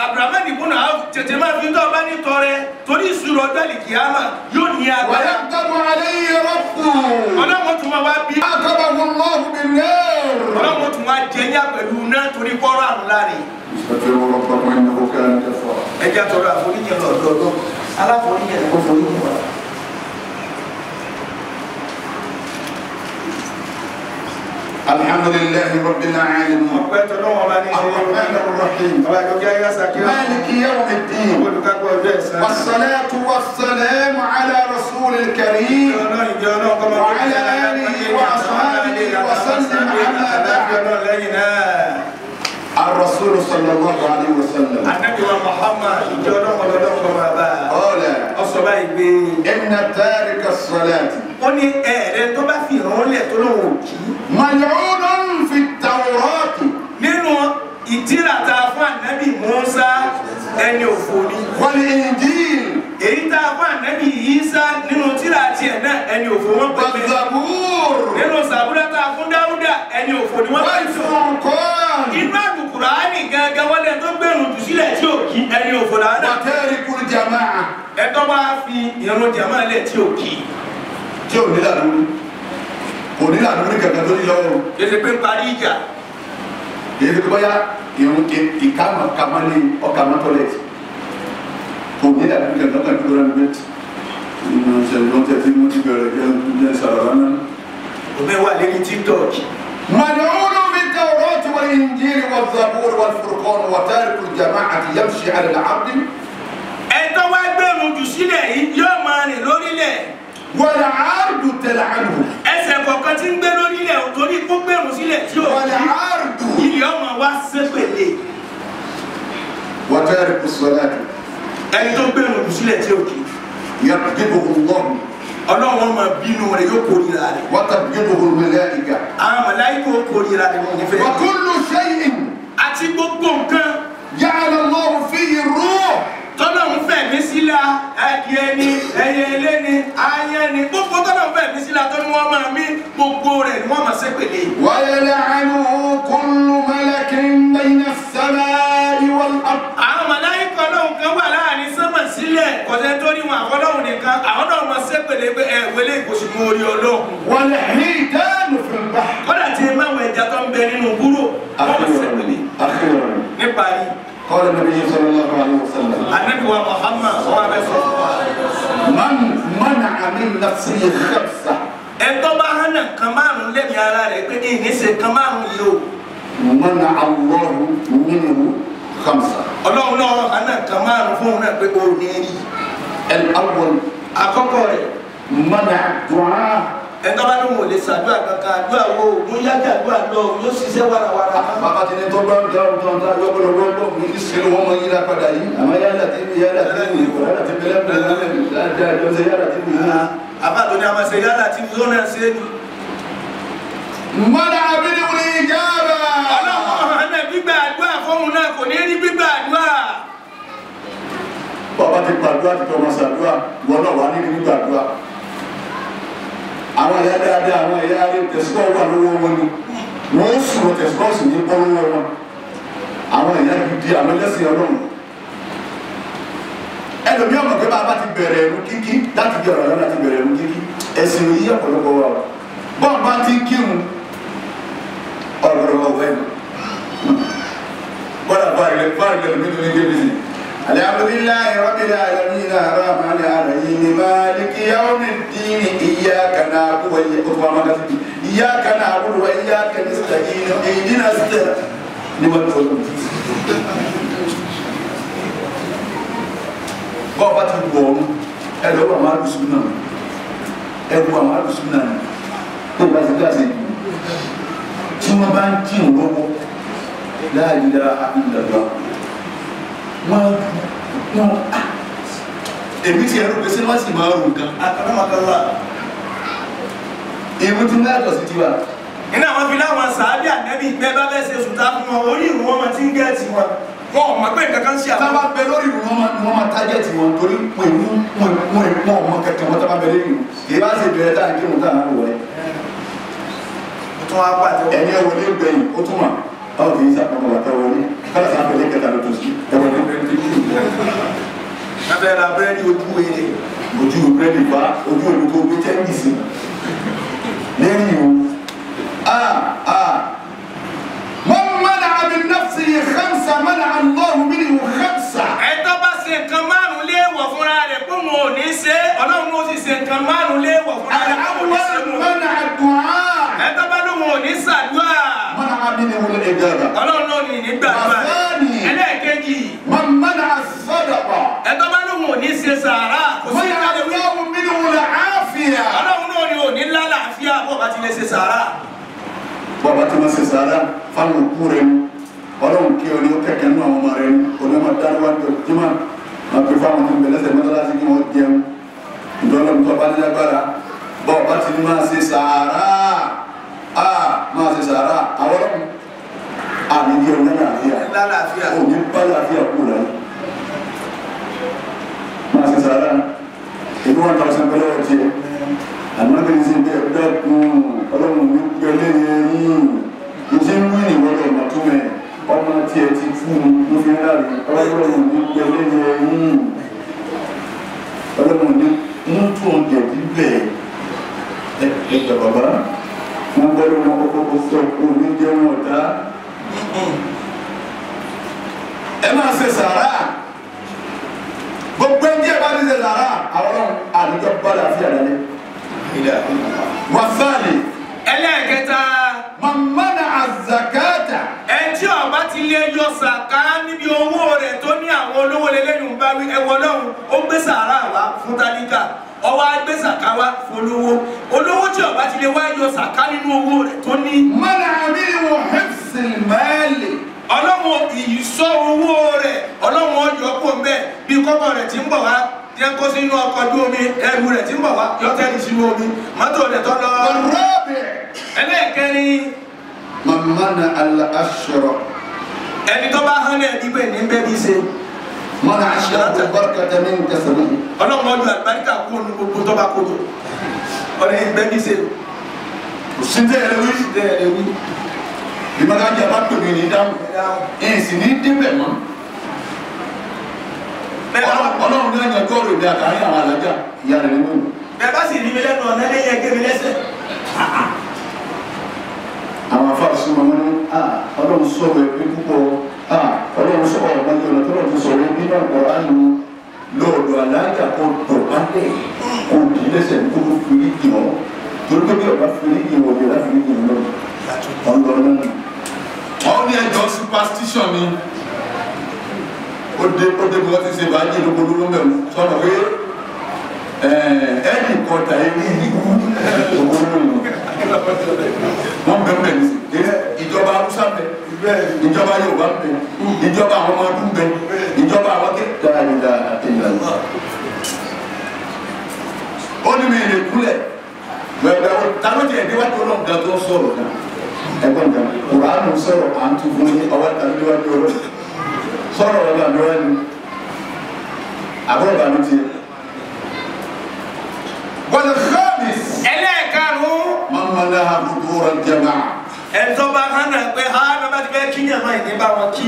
Abrahamu nìkúnà tètè máa fi tọ́ ọba ní tọrẹ torí ìṣirò ojú àlìkìyámà yóò ní agbára. ويغضب عليه ربه. Ọlọ́run tún máa wá bí. عاقبه الله بالنار. Ọlọ́run tún wá jẹ yá pẹ̀lú iná torí kọ́rọ̀ àrùn láre. استغفروا ربكم إنه كان غفارا. Ẹ jẹ́ tọrọ àforíjì lọ́dọọdún aláforíjì ẹ̀ kó foríjì wá. الحمد لله رب العالمين. Ọpẹ́ tọ́lọ́wọ́n bá ní ṣe. الرحمن الرحيم. Ọba ìjọba ayé sàkíyà. مالك يوم الدين. Olùkápọ̀ ọjọ́ ẹ̀san. والصلاة والسلام على رسول الكريم. وعلى آله وأصحابه وسلم أما بعد. الرسول صلى الله عليه وسلم. Ànábì wa Muhammad ìjọ ọlọ́run kọ́ máa bá a. قال Ó sọ báyìí pé. إن تارك الصلاة. Ó ní ẹ̀ẹ́dẹ́ tó bá fi ìrun lẹ̀ tó lóun ò kí. ملعون في التوراة. Nínú ìtírà tá a fún Ànábì Mùsá ẹni òfò ni. والإنجيل. Èyí tá a fún Ànábì Ìsá nínú tírà tiẹ̀ náà ẹni òfò wọn pè é. والزبور. Nínú Sàbúrà tá a fún Dáúdà ẹni òfò ni wọ́n pè é. والفرقان. Inú Àlùkùránì gangan wọ́n lẹ tó gbẹ̀rù jù sílẹ̀ tí ò kí ẹni òfò làwọn náà. وتارك الجماعة. Ẹ̀tọ́ bá fi ìrun jàmáà lẹ̀ tí ò kí. Tí ò ní làlórí kò ní làlórí kankan tó ní lọ́wọ́. Kèsì pé ń parí ìjà. Èyí tó báyà irun ìkàmà kàmálé ọkàmà tọ́lẹ̀tì kò ní àbí kankan kan dúró ní bẹ́ẹ̀ ìmọ̀ ìṣẹ̀lẹ̀ tẹ̀ tí mo ti bẹ̀rẹ̀ jẹ́ sàrọ̀ náà. Omi wà lórí TikTok. ملعون في التوراة والإنجيل والزبور والفرقان وتارك الجماعة يمشي على العبد. Ẹ̀tọ́ wá gbẹ̀rún jù sílẹ̀ yìí yóò máa rìn lórílẹ̀. والعرض تلعنه. Ẹsẹ̀ kọ̀ọ̀kan tí ń gbé lórílẹ̀ torí kó gbẹ̀rún sílẹ̀ tí ò kí. والعرض. Ilé ọmọ wa sépèlè. وتارك الصلاة. Ẹni tó gbẹ̀rún jù sílẹ̀ tí ò kí. يبغضه الله. Ọlọ́run máa bínú rẹ̀ yóò kórìíra rẹ̀. وتبغضه الملائكة. Àwọn màláíkà ó kórìíra rẹ̀ wọ́n nífẹ̀ẹ́. وكل شيء. Àti gbogbo nǹkan. جعل الله فيه الروح. Tọ́lọ́run fẹ̀mí sílá adìẹ ni ẹyẹ ilé ni ayán ni gbogbo tọ́lọ́run fẹ̀mí sílá tó ní wọ́n máa mí gbogbo rẹ̀ ni wọ́n máa ṣépèlé. ويلعنه كل ملك بين السماء والأرض. Àwọn màláíkà Ọlọ́run kan wà láàrin sánmà sílẹ̀ kọ̀sẹ̀ tó ní wọn àfọlọ́run nìkan àwọn náà máa ṣépèlé pé ẹ wọlé ìkòsí mú orí Ọlọ́run. والحيتان في البحر. Kọ́dà tí máwọn ẹja tó ń bẹ nínú búrò wọ́n máa ṣépèlé. أخيرا Níparí. قال النبي صلى الله عليه وسلم. Ànábì wa Muhammad wọ́n bẹ sọ fún wa. من منع من نفسه خمسة. Ẹ̀tọ́ bá hànà kan márùn-ún lẹ́mìí ara rẹ̀ pé kí ní ṣe kan márùn-ún yìí o. منع الله منه خمسة. Ọlọ́run náà hànà kan márùn-ún fún òun náà pé o ní rí. الأول. Àkọ́kọ́ rẹ̀. منع الدعاء. Ẹ̀tọ́ bá lóun ò lè ṣàdúrà kankan àdúrà wo òun yájà àdúrà lọ yóò ṣiṣẹ́ wàràwàrà. Bàbá ti ní tó bá ń dáhùn tó ń dá yọ́gbọ́dọ̀ gbọ́dọ̀ ní kí sinú wọn mọ yíra padà yìí àmọ́ yálà tí mi yálà tí mi yálà tí bẹ́lẹ́ bẹ́lẹ́ dáadáa jọ ṣe yálà tí mi yá. Àbá tó ní a máa ṣe yálà tí mi yóò náà ṣe é ni. منع منه الإجابة. Ọlọ́run hànà gbígbà àdúrà fóun náà kò ní rí gbígbà àdúrà. Bàbá ti gbàdúrà ti tọmọ ṣàdúrà wọn náà wà ní gbígbà àdúrà. Àwọn ìyá dáadáa àwọn ìyá rẹ tẹ̀síkọ́ wà lọ́wọ́ wọn ni wọ́n sùn tẹ̀síkọ́ sì ní bọ́ lọ́wọ́ wọn. Àwọn ìyá gidi àwọn ẹlẹ́sìn Ọlọ́run. Ẹlòmí ọmọ pé bàbá ti bẹ̀rẹ̀ ẹ̀rú kíkí láti bí ọ̀rọ̀ láti bẹ̀rẹ̀ ẹ̀rú kíkí ẹ̀sìn yìí ọ̀pọ̀lọpọ̀ wa bọ́n bá ti kírun ọ̀rọ̀ ọ̀wẹ́ bọ́dà báyìí báyìí lẹ́nu ní débìsì. Alhamdulillahi rabbil alamin arrahmani arrahim maliki yawmiddin iyyaka na'budu wa iyyaka na'budu wa iyyaka nasta'in ihdinas siratal ní wọ́n tó lọ. Bọ́ọ̀ bá ti wọ̀ ọ́n ẹ lọ́wọ́ àwọn alùsùn náà ẹ wọ àwọn alùsùn náà tó bá ti dáṣe jù tí wọ́n bá ń kírun lọ́wọ́ la ilaha illallah wọ́n èmi ti ẹ̀rù pé sí wọ́n sì máa rò nǹkan. Àkàràmọ̀kànlá. Èmi ti ń yàtọ̀ sí tiwa. Iná àwọn fi láwọn sàábì ànẹ́bí bẹ́ẹ̀ bá fẹ́ ṣe sùtá fún wọn orí ìrù wọn máa ti ń gẹ̀ẹ́tì wọn. Wọn ò mọ̀ pé nǹkan kan ṣe àwọn. Tá a bá bẹ lórí ìrù wọn máa tájẹ̀tì wọn torí wọn ò mọ kẹ̀kẹ́ wọn tá a bá bẹ lórí ìrù. Kì í bá ṣe bẹ̀rẹ̀ tá à ń kírun tá à ń wọlé. Tún wá pàdé. Ẹni ẹ wọlé gbẹ̀yìn ó tún mà báwo kì í sàpamọ́ bàtà wọlé kálá sàpẹlẹ kẹta ló tó sí ẹ wọlé bẹ́ẹ̀ Abẹ́ ra búrẹ́dì ojú wèrè. Ojú búrẹ́dì fa ojú olùkọ́ gbé tẹ́ǹgì sí lẹ́yìn o. Man mana'a min nafsihi khamsa mana'a Allahu minhu khamsa. Ẹ̀tọ́ bá ṣe nǹkan márùn-ún léèwọ̀ fúnra rẹ̀ pé òun ò ní ṣe é Ọlọ́run ó sì ṣe nǹkan márùn-ún léèwọ̀ fúnra rẹ̀ pé òun ò ní ṣe é. Al-awwal mana'a ad-du'a. Ẹ̀tọ́ bá lóun ò ní ṣàdúrà. Mana'a minhu al-ijaba. Ọlọ́run náà ní nígbàdúrà. Ẹlẹ́ẹ̀kejì. Man mana'a as-sadaqa. Ẹ̀tọ́ bá lóun ò ní ṣe sàárà. Kò sí Mana'a Allahu minhu al-afiya. Ọlọ́run náà ní ò ní lálàáfíà bó bá ti lè ṣe sàárà. Bàbá tí wọ́n ṣe sàárà fáwọn òkú rẹ̀ ni Ọlọ́run kí ọ ní ó kẹ̀kẹ́ nínú àwọn ọmọ rẹ̀ ni onímọ̀ dáríwájú jimá máa fi fáwọn tó ń bẹ̀rẹ̀ lẹ́sẹ̀ mọ́tàlásí kí wọ́n jẹun ìdọ́lọ́run tó bá ní lágbára bọ́ọ̀ bá ti ní máa ṣe sàárà máa ṣe sàárà àwọn ọlọ́run àmì kí ọ lálàáfíà òní bá láàfíà kú láyé máa ṣe sàárà èmi wọn tàwọn sẹ́ńpẹ́lẹ́ ọ̀tí ẹ̀ àmọ́ kí n ṣe bẹ́ẹ̀ dẹ́kun Ọlọ́run ní gbẹ́lẹ́ yẹn yín ìṣe ń wí ìwọ́lọ̀ ọ̀nà tó mẹ́ ọmọ tí ẹ ti fún un ló fi ń ráre Ọlọ́run ní gbẹ́lẹ́ yẹn yín Ọlọ́run ní mú tó ń jẹ̀bi bẹ́ẹ̀ ẹ gbà bàbá wọn gbọ́dọ̀ wọn kọ́kọ́ kó sọ kó ní jẹ́ wọn ọ̀tá ṣe sàrà gbogbo ẹni tí ẹ bá ti ṣe sàrà àwọn ọlọ́run àdúgbò bọ́lá fi àlàyé. Wàsáàlì. Ẹlẹ́ẹ̀kẹta. Màmánà àzàkàtà. Ẹ tí ó bá ti lè yọ sàká níbi owó rẹ̀ tó ní àwọn olówó lélẹ́yìn bá wí ẹwọ lọ́hùn ó gbé sàrà wá fún tálíkà ọwọ́ á gbé sàká wá fún olówó olówó tí ó bá ti lè wá yọ sàká nínú owó rẹ̀ tó ní. Mọ́nà àmì wò hẹ́fsìn mẹ́lì. Ọlọ́run ìsọ owó rẹ̀ ọlọ́run ọyọ kò ń bẹ̀ bí kọ́kọ́ rẹ̀ ti ń bọ̀ wá tí ẹ kó sínú ọkọ̀ ojú omi ẹrù rẹ̀ ti ń bọ̀ wá yọtẹ́lì sínú omi mọ́tò rẹ̀ tó lọ. Ọ̀rọ̀bẹ̀. Ẹlẹ́ẹ̀kẹrin. Màmánà al-ashra. Ẹni tó bá hán náà dípẹ́ ní bẹ́ẹ̀ bí ṣe. Mọ́nà ashra tó barkata min kasabihi. Ọlọ́run ọdún àlùbáríkà kú ònú gbogbo tó bá kó jọ. Ọ̀rẹ́ bẹ́ẹ̀ bí ṣe. Kò sí tẹ́ ẹ wí. Tẹ́ ẹ wí. Ìmọ̀lájà bá pè mí ní dáhùn. Èsì ní débẹ̀ mọ́. Ọlọ́run ní àyànjú ọ̀rọ̀ èdè àtàrí àwọn alájà ìyá rẹ̀ nínú. Bẹ́ẹ̀ bá sì rí mi lẹ́nu ọ̀nà lẹ́yìn ẹgbẹ́ mi lẹ́sẹ̀. Àwọn afáà súnmọ́ wọn ní ọlọ́run sọ̀rọ̀ ẹbí púpọ̀ ọlọ́run sọ̀rọ̀ ọmọ yìí ọ̀nà tọ́lọ̀ ti sọ̀rọ̀ ẹbí náà kọ̀ á nu lọ́ọ̀dọ̀ alájà kò dọ̀bálẹ̀ kò dì í lẹ́sẹ̀ kó tó fi rí jìn ọ́ torí pé bí ọba fi rí jìn wọ̀ yẹ̀rá fi rí jìn lọ ọ̀nà náà. Wọ́n ní ẹjọ́ superstition ni ó dé bí wọ́n ti ṣe bàájì lóko lóró mẹ́rin sọ̀rọ̀ pé ẹnì kọta ẹni lóko lóró wọ́n bẹ bẹ ìjọba Haúsá bẹ ìjọba Yorùbá bẹ ìjọba àwọn ọmọ ọdún bẹ ìjọba àwọn kékeré ìlànà. Ó ní mi lè kúlẹ̀ wẹ̀wẹ̀ ta ló tiẹ̀ déwájú Ọlọ́run gan tó sọ̀rọ̀ gan ẹ̀gbọ́n gan Kùránù sọ̀rọ̀ à ń tún fún yín ọwọ́ ta ló déwájú Ọlọ́run sọ̀rọ̀ ọba mi wá ní àbúrò bá mi tiẹ̀. Wal khamis. Ẹlẹ́ẹ̀karùn-ún. Mọ́mọ́lá àbúrò jama'a. Ẹ̀tọ́ bá hánà pé ha bàbá ti fẹ́ kí yàrá ìní bá wọn kí.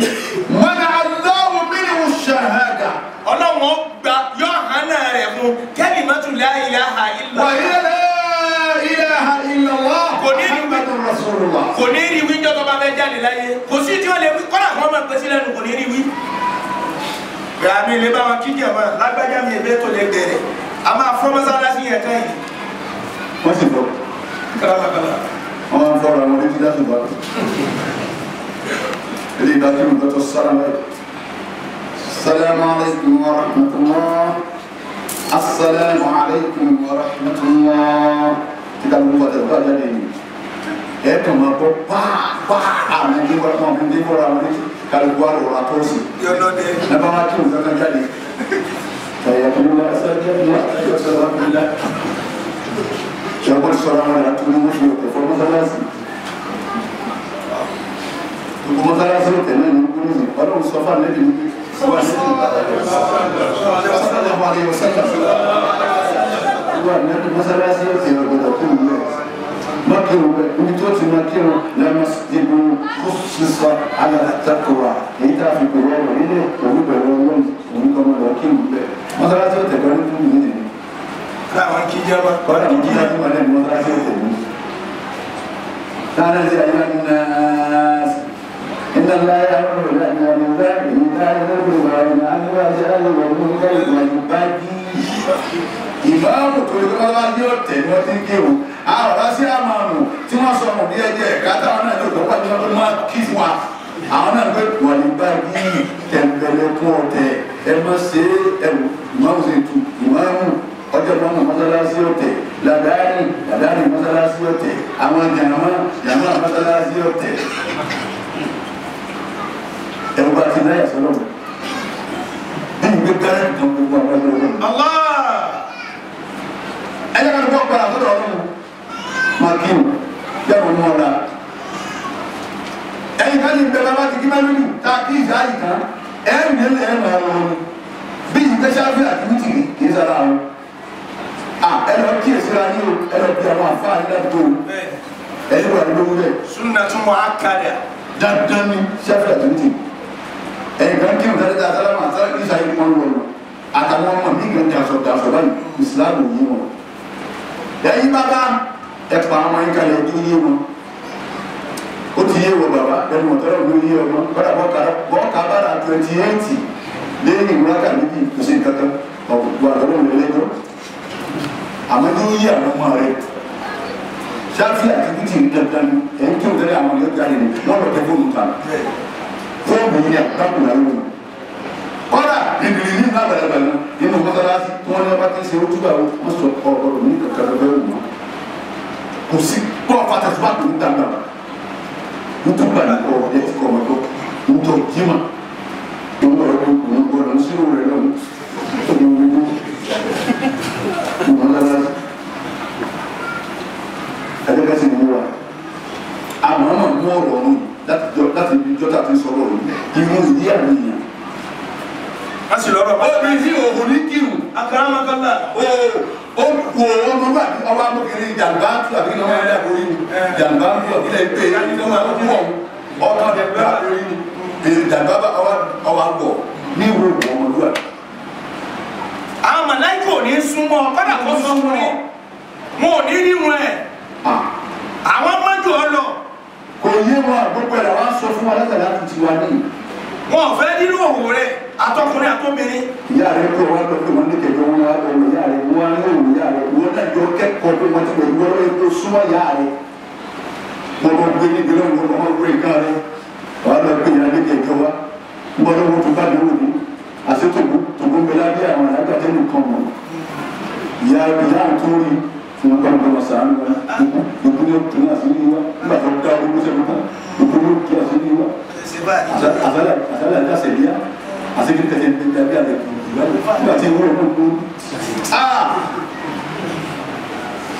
Mọ́nà Allahu minhu shahada. Ọlọ́run gba yọ hánà rẹ̀ fún kalimatu la ilaha illa. Wa hiya la ilaha illallah. Kò ní rí wí. Muhammadur rasulullah. Kò ní rí wí jọ́ tó bá fẹ́ jáde láyé. Kò sí tí wọ́n lè wí kọ́lá kan máa pèsè lẹ́nu kò ní rí wí. Gbàmí lè bá wọn kí jàmá lágbájá mi ìbẹ́ tó lè bẹ̀rẹ̀. A máa fọ́ mọ́sálásí yẹn ká yìí. Wọ́n sì fọ́. Wọ́n máa ń fọ́ra wọn létí láti bá. Ilé ìgbà tí mo tọ́tọ́ sára báyìí. Assalamu alaikum wa rahmatullah. Assalamu alaikum wa rahmatullah. Títa ló ń bọ̀ tẹ̀lé bá jáde yìí. Ẹ kàn máa bọ́ pàápàá àwọn ẹni wọ́n máa fi ń fọ́ra wọn létí kálukú àrò àtọ́sí. Yọlọ́dẹ. Nàbà wá kí òun kankan jáde. Tàyàkùnrin Ṣọ̀gbọ́n sọ̀rọ̀ àwọn ará tó ní wọ́n fi ọ̀tẹ̀ fọ́ mọ́sálásí. Gbogbo mọ́sálásí ọ̀tẹ̀ náà ní kúrúsì. Ọlọ́run sọ fún àlejò ní wà ní mọ́sálásí ọ̀tẹ̀ ọ̀gbọ̀dọ̀ kúrú bẹ́ẹ̀. Má kírun bẹ́ẹ̀ níbi tó ti máa kírun lẹ́mọ̀sídìbò kó sísọ alátàkùrà èyí tá a fi pèrè ọ̀rọ̀ nílé òun pẹ̀lú ọlọ́run òun kọ́ mọ́ lọ kírun bẹ́ẹ̀. Mọ́sálásí ọ̀tẹ̀ kan ní kúrú nìyí. Láwọn kí jẹ́ wá. Kọ́lá kí jẹ́ wá ní mọ́sálásí ọ̀tẹ̀ ní. Táwọn ẹ̀sẹ̀ ayé náà iná láyé àwọn ìlànà ìlànà ìlànà Ìmáàmù tó ní kọ́lá yóò tẹ̀ ní wọ́n ti ń kéwòn. Àwọn ọ̀rá sí àmàmù tí wọ́n sọ ọmọ bí ẹjẹ́ ẹ̀ka táwọn náà yóò gbọ́ pàdé wọn máa kí fún wa. Àwọn náà gbé wà ní báyìí tẹ̀m̀bẹ̀lẹ̀kún ọ̀tẹ̀ ẹ má ṣe ẹ̀wù ìmáàmù ṣe tu ìmáàmù ọjọ́ ìmáàmù mọ́sálásí ọ̀tẹ̀ làdáni làdáni mọ́sálásí ọ̀tẹ̀ àwọn jàmá jàmá mọ́sálásí ọ̀tẹ̀. Ẹ̀rù bá ti náyà sọ́lọ́ bí ìgbé gárẹ́ kan gbogbo àwọn ẹgbẹ́ ọlọ́run. Allah! Ẹ̀yẹ́ kan tó padà sọ́dọ̀ ọlọ́run máa kí o yẹ́rù mọ́ ọ̀la. Ẹ̀yin kan ní bẹ́ẹ̀ bá ti kí máa lóyún tá a kí ìṣá yìí tán ẹ̀rù ní ẹ̀rù máa lọ wọn bí ìgbé sáfì àti wítìrì kì í sára wọn. Ẹ lọ kí èsì ra yín o ẹ lọ bí àwọn àfáà yín láti tó o ẹ̀yin wà lówó rẹ̀. Sunnatun mu'akkada. Dandan ni sáfì àti wítìrì. Ẹ̀yin kan kí nǹkan dáadáa sálámà sálámà kí ìṣá yìí wọn wọ̀ àtàwọn ọmọ mi kan daṣọ daṣọ báyìí ìsìlámù yìí wọn. Ẹ̀yin bàbá ẹ pa àwọn yín kalẹ̀ ojú yé wọn. Ó Ó ti yé wọ bàbá ẹnu ọ̀tọ́rọ̀ ló yé ọmọ kọ́dà bọ́ kábàrà 28 lẹ́yìn ìwúrákà méjì kò sí nǹkan kan ọ̀gbọ̀n àtọ́lọ́run lẹ́lẹ́jọ́. Àmọ́ ní ó yé àwọn ọmọ rẹ̀ ṣáfì àti kùtì ń dandan ni ẹ̀yìn kí o tẹ́lẹ̀ àwọn yóò jáde ní wọ́n lọ tẹ fóònù kan fóònù yìí ni àbúkù náà lónìí. Kọ́dà ìdìrí ní àgbàlagbà ní nínú mọ́sálásí tí wọ́n ní ọba tí ń ṣe ojúbà wọ́n sọ ọ̀rọ̀ ní kankan lọ́fẹ́ wù wọ́n. Kò sí kọ́ fatasuba tó ń dàgbà ntúgbà ní kọ́ ẹ ti kọ́ ọmọ tó ntọ́ jimá ńgbọ́dọ̀ ńsírò rẹ̀ lọ́wọ́ ẹ̀ẹ́dẹ́gbẹ́sì ni wọ́n àmọ́ ọmọ mú ọ̀rọ̀ ọ̀run láti ibi jọ́tà tí ń sọ̀rọ̀ ọ̀run ìwọ̀n ìdí àwọn èèyàn. A sì lọ́rọ̀ bá. Obìnrin tí òògùn ní kírun. Akaramakala. Ó wò ó ọmọ bá ọba amókèrè jàǹbá tó àbí kí wọ́n máa ń dàgbò yìí jàǹbá tó àbí lẹ́yìn pé ní wọ́n máa ń wọ̀ ọkọ̀ jàǹbá jàǹbá ọba wọ̀ ní ìwé ọmọlúwàbí. Àwọn màláíkà ò ní súnmọ́ kọ́dà kó sọkùnrin wọn ò ní rí wọn ẹ̀. Àwọn mọ́jú ọ lọ. Kò yé wọn gbogbo ẹ̀ làwọn sọ fún wa látàrí àtúntì wa ní. Wọn ò fẹ́ nínú òwò rẹ̀ atọkùnrin àtọbìnrin. Ìyá rẹ̀ kọ́ wa lọ pé wọ́n ní kẹ̀kẹ́ wọn wá lọ ìyá rẹ̀ wọ́n á ní òwò ìyá rẹ̀ wọ́n náà jọ kẹ́kọ̀ọ́ pé wọ́n ti wẹ̀ wọ́n lọ́wọ́ epo súnmọ́ ìyá rẹ̀. Wọ́n lọ gbé níbi lọ́wọ́ wọ́n lọ gbé nǹkan rẹ̀ wọ́n lọ gbé ìyá ní kẹ̀kẹ́ wa. Wọ́n lọ́wọ́ tó bá dé òní àti tòbó tòbó ń bẹ lábẹ́ àwọn àgbàjẹ́ nìkan mọ̀. Ìyá ìyá tó rí fún ọgbà ọgbà sàánú wa ìkú ní òtún àṣírí wa nígbà tó dá owó sẹ́nu tán ìkú ní òtún àṣírí wa àsálà àdásẹ̀bíà àṣírí tẹ̀sẹ̀ ń bẹ bí àlẹ́ kù nígbà tí ìwúrọ̀ náà kú.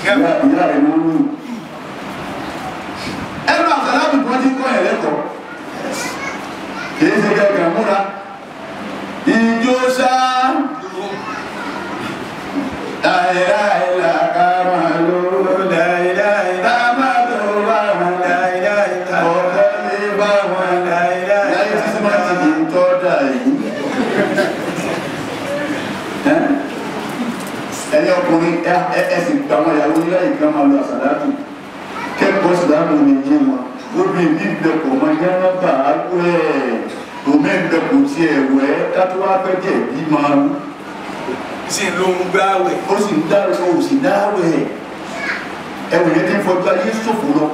Ìyá rẹ̀ ló ń lù. Ẹnu àsálà tó ti kọ́ ẹ̀ lẹ́kọ̀ọ́ kìí ṣe kẹ̀kẹ́ múra ìjó sáà. Láìláìlá kàmàlú, láìláìlá màdó bá wọn, láìláìlá ọ̀gá lè bá wọn, láìláìlá láyé tí símẹ́ǹtì kì í tọ́ da yìí. Ẹ̀yin ọkùnrin ẹ sì gba àwọn ìyàwó yín láyè kí wọ́n máa lọ àsàlátù. Kẹ́kọ̀ọ́ sàlámù ní yé wọn. Obìnrin mi bẹ̀ kò mọ yánnà bá a wẹ̀. Omi bẹ̀ kò tiẹ̀ wẹ̀ kátó wá fẹ́ jẹ̀ bí máa ń sì ló ń gbáwẹ̀. Ó sì ń dáwẹ̀ ó sì dáwẹ̀. Ẹ̀wọ̀n yẹn ti ń fọjú ayé ṣòfò lọ.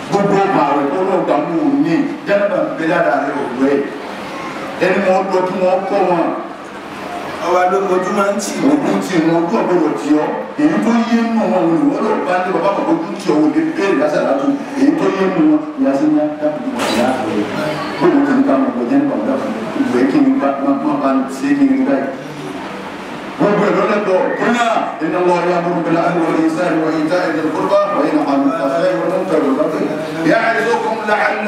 Gbogbo ọmọ àwẹ̀ tó lọ gbà mú un ní jẹ́nàbà ń bẹ lára rẹ̀ ọ̀rẹ́. Ẹni wọn lọ kí wọ́n kọ́ wọn. Ọba ló mojú máa ń tì. Ojú tì wọn ojú ọ̀gbọ́dọ̀ tì ọ́. Èyí tó yé nù wọn olùwọ́ lọ bá ní bàbá kan ojú tì ọ́ òde béèrè lásàlátù. Èyí tó yé nù wọn ìyá sí ní dákùn ìyá rẹ̀. Bóyá o ti ní ká mọ̀ ọ̀gbọ́n jẹ́ nípa ọ̀dà ìwé kí ni bá máa ń ṣe kí ni báyìí. Gbogbo ìlọ́lẹ́tọ̀ kúnyà iná lọ ya burú bí láàrín wọlé iṣẹ́ ìwọ̀ ìta ìdè kúrúbá wọ́n yìí nàá nípa ṣe ìwọ̀n ń tẹ̀lé lọ́tẹ̀. Yà á yóò kún láàrín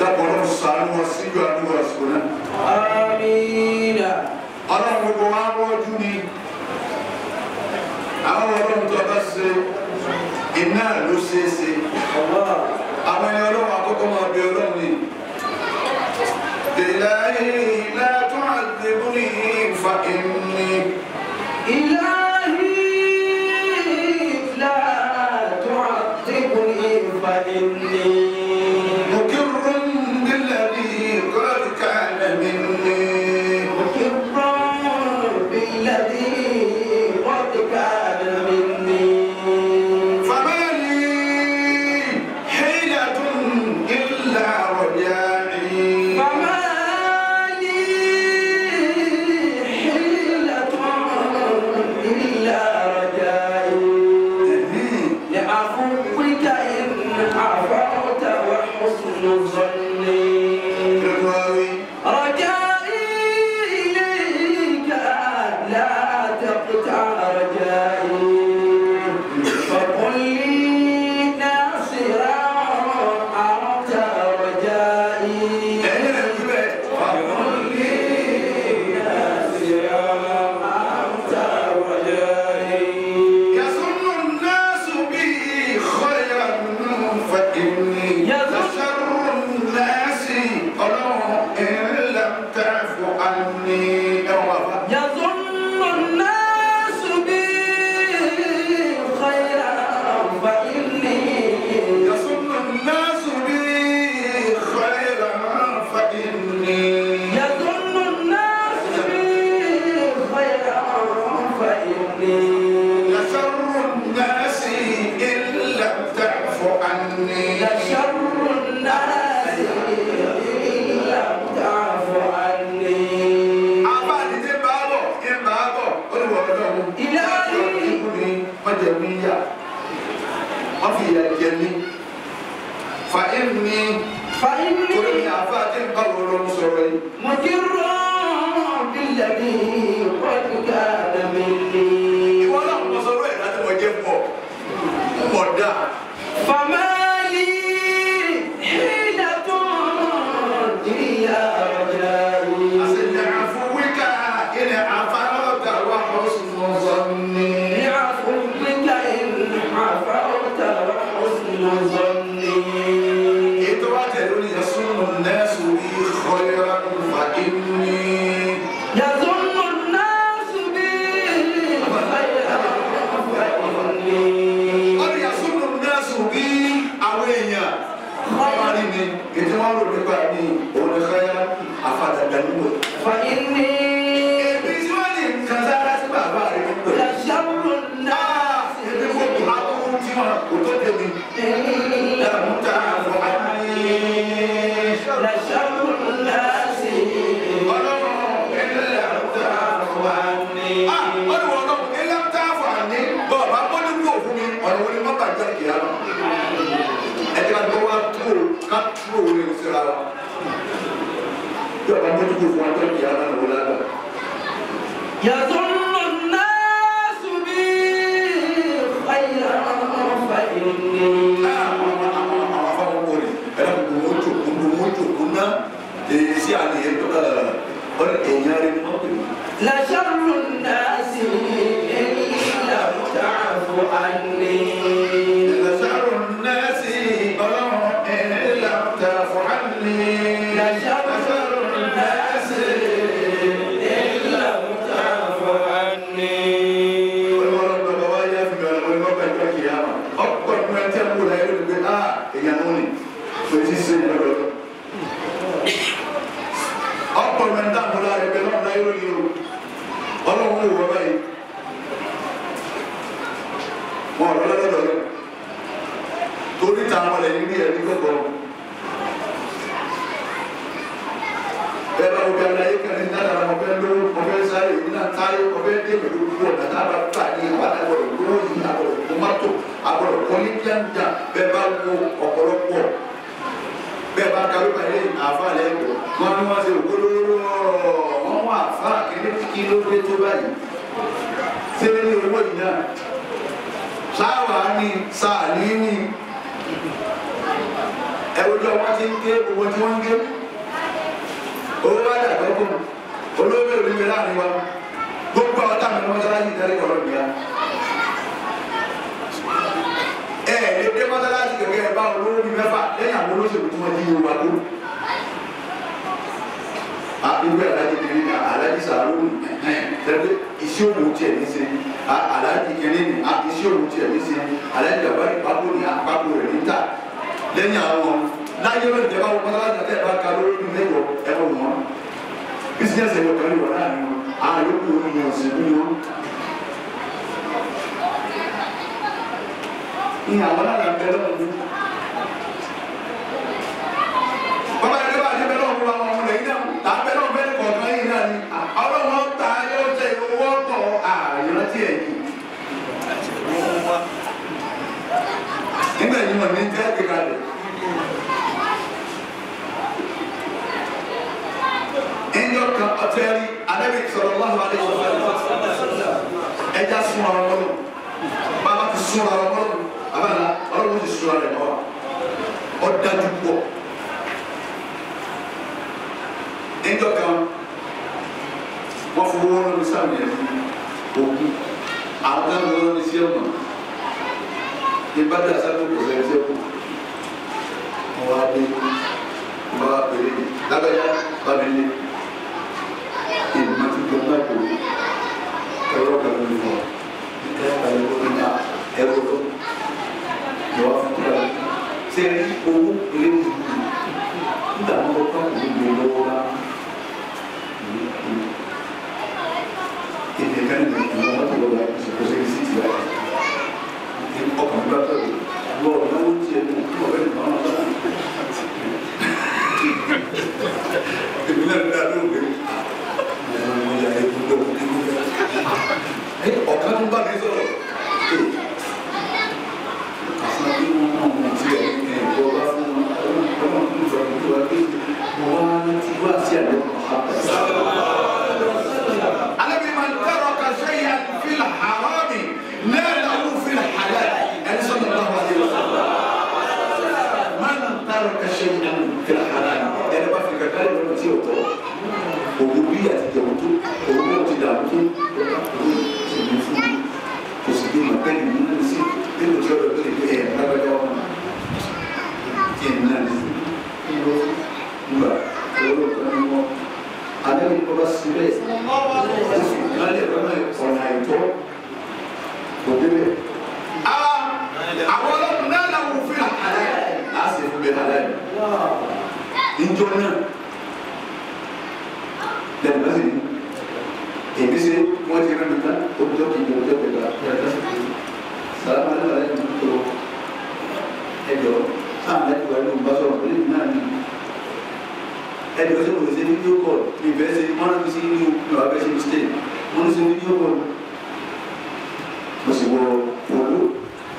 Dàpọ̀lọ́ sàánú wa síjú àdúrà àsìkò náà. Àmín. Ọlọ́run gbogbo wa wọ́jú ni. Àwọn ọlọ́run tó bá ṣe iná ló ṣe é ṣe. Àwọn ẹni ọlọ́run àkọ́kọ́ máa bẹ ọlọ́run ni. إلهي لا تعذبني فإني إلهي لا تعذبني فإني مقر بالذي قد كان مني مقر بالذي قد كان مني فما لي حيلة إلا رجائي فما لي حيلة إلا رجائي لعفوك إن عفوت mí yà má fi ìyà jẹ mí fa inni torí mi àfa àti nǹkan wo ló ń sọ̀rọ̀ yìí. Mukirrun billadhi qad kana minni. Ìwọ náà mo sọ̀rọ̀ ẹ̀ láti mọ̀ jẹ́ pọ̀ mọ̀ dá. Famali hilatun illa rajai. Àṣìlẹ̀ ilẹ̀ àfárọ́tà wà husnu zanni. Li'afuwika in afarta wa husnu zanni. Ètò wa tẹ̀lé ní yasunnu an-nasu bi khayran fa inni. Yazunnu an-nasu bi khayran fa inni. Wọ́n ní yasunnu an-nasu bí àwọn èèyàn. Wọ́n máa rí mi, ètò wọn rò nípa mi, òun ni khayran àfàdàgbà níwò. Fa inni. يظن الناس بي خيرا فإني. لشر الناس إن لم تعف عني. لشر الناس إن لم تعف عني. لشر الناس إن لم تعف عني. Ọ̀pọ̀ mẹ́ta múlá rẹ̀ pẹ̀lú ọ̀nà ìròyìn o ọlọ́run ò wọ́n báyìí wọn ọ̀rọ̀ lọ́dọ̀ lọ torí ta wọn lẹ́yìn ní ẹ̀rí kọ̀kọ́ bẹ́ẹ̀ bá wọ́n bí aláyé kan ní dáadáa wọn fẹ́ lówó wọn fẹ́ sáré èmi náà sáré wọn fẹ́ dé pẹ̀lú gbogbo ọ̀nà tá a bá gbà ní àwọn àgbọ̀dọ̀ lówó yìí àgbọ̀dọ̀ kó mọ́tò àgbọ̀dọ̀ kọ́ ní kíáńdà bẹ́ẹ̀ bá wo ọ̀pọ̀lọpọ̀ bẹ́ẹ̀ bá kàwé pàdé àfa lẹ́kọ̀ọ́ wọn ni wọ́n ṣe ògbólóró wọn wọ́n àfa kìíní kí ló dé tó báyìí ṣé ní owó yìí náà sáwà ní sáàní ní ẹwùjọ wọn ti ń gé gbogbo tí wọ́n ń gé owó bá dàgbẹ́ kù olówó èrò ìwé láàrin wa gbogbo àwọn táwọn ọmọ mọ́sálásí ìdarí kọ̀ọ̀rọ̀ nìyà ẹ lè dé mọ́sálásí kẹ̀kẹ́ ẹ bá olówó bíi mẹ́fà lẹ́yìn àwọn olóṣèlú tí wọ́n jí yorùbá kú. Irú alájí kiri ni alájí sàrúnù tẹ́lẹ̀ iṣẹ́ òwò tiẹ̀ ní ṣe alájí kiri ni iṣẹ́ òwò tiẹ̀ ní ṣe alájí gàbárì pákó ni pákó rẹ̀ ní ta lẹ́yìn àwọn láyé lónìí tẹ́ bá wọ mọ́sálásí àti ẹ̀ bá ka lórí bíi mẹ́jọ ẹ bá wọ́n bísíǹsì ẹ̀yọ kan ní wọ́n láàrin wọn àwọn yòókù wọn ni òṣèlú ni wọn. Ní àwọn náà là ń bẹ lọ́wọ́ fún. Bàbá yẹn bá yẹn bẹ lọ́wọ́ fún àwọn ọmọ lẹ́yìn náà là ń bẹ lọ́wọ́ bẹ́ẹ̀ kọ̀ọ̀kan yìí náà ni ọlọ́wọ́ ta yóò tẹ owó ọkọ̀ àyànjú ẹ̀ yìí. Nígbà yìí wọ́n ní jẹ́ kíkalẹ̀. Ẹnjọ́ kan ọ̀tẹ́rì Ànábì sallallahu alaihi wasallam ẹja sún ara lọ́rùn bàbá ti sún ara lọ́rùn abala ọlọ́run ti sún ara rẹ̀ mọ́ ọ dájú pọ̀. Ẹnjọ́ kan wọ́n fowó wọn lórí sáàmì ẹ̀ ògùn àwọn kan lọ́wọ́ ní sí ọ̀nà ìbádà sábẹ́ kò sẹ́yìn sí ọ̀nà wọ́n wá dé wọ́n bá pèrè lágbájá bá mi lé ìmọ̀ ti gbọ́n náà kò ẹ̀rọ kan ló ń bọ̀ ẹ̀rọ ní ẹ̀rọ lọ lọ́wọ́ fún kúrò ṣe owó ilé ìlú nígbà wọn kọ́ kọ́ ìlú lọ́wọ́ bá èdè kan ní ìlú wọn tó lọ́wọ́ kò sí sí ti rẹ̀ ọkàn nígbà tó lọ náwó tiẹ̀ ní kí ọ̀rẹ́ nìkan náà lọ́wọ́ èmi náà ń dá lóògbé ọ̀kan tó bá mi sọ̀rọ̀ halal ìjọ náà lẹ́nu bá sì ní èmi ṣe wọ́n ti rán mi tán ọjọ́ kejì ọjọ́ kẹta sàlámà lẹ́nu alẹ́ mi tó ẹjọ́ sáà láti wà ní òun bá sọ̀rọ̀ pẹ̀lú náà ní ẹjọ́ sí mo lè ṣe fídíò kọ́ọ̀lù mi fẹ́ ṣe wọ́n rán mi sí inú mi wà fẹ́ ṣe mistake wọ́n ní ṣe fídíò kọ́ọ̀lù mo sì wọ owó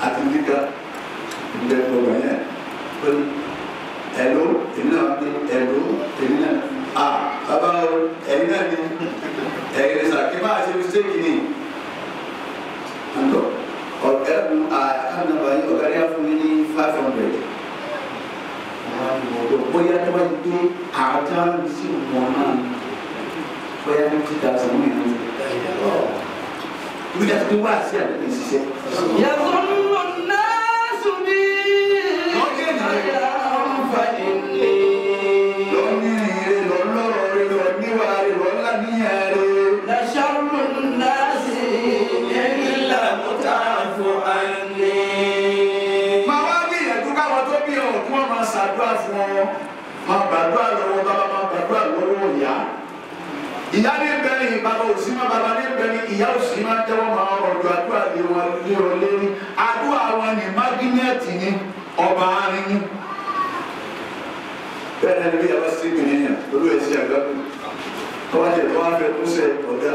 àti níka ìgbẹ́ ọgbà yẹn pẹ̀lú ẹ̀ló èmi náà pé ẹ̀ló èmi náà à bàbá o ẹ̀yin náà ni ẹ̀yin sàkí máa ṣe mistake ni ntọ́ ẹ̀kún àkànnàbà yìí ọ̀gá yà fún mi ní 500 bóyá tó bá ti dé àtà sí wọn náà bóyá 50,000 ní ìlú ibi tí a ti wá sí àdúgbò ìṣiṣẹ́. يظن الناس بي خيرا فإني lọ ní ire lọ lọ́rọ̀ rẹ lọ níwà rẹ lọ láníyàn rẹ. لشر الناس إن لم تعف عني. Máa wá gbìyànjú káwọn tó bí ọ kí wọ́n máa ṣàdúrà fún ọ máa gbàdúrà lọ́wọ́ bàbá máa gbàdúrà lọ́wọ́ ìyá. Ìyá ní bẹ ní bàbá òsì má bàbá ní bẹ ní ìyá òsì má jẹ́wọ́ máa rọ̀jò àdúrà lé wọn lé ọ lérí àdúrà wọn ní mágínẹ́ẹ̀tì ní ọba arin ní. Bẹ́ẹ̀ náà ni bí yàrá sí ìgbìyànjú yẹn olú ẹ̀ sí àgbàdo tọ́wá jẹ tọ́wá fẹ́ kó sẹ ọ̀dà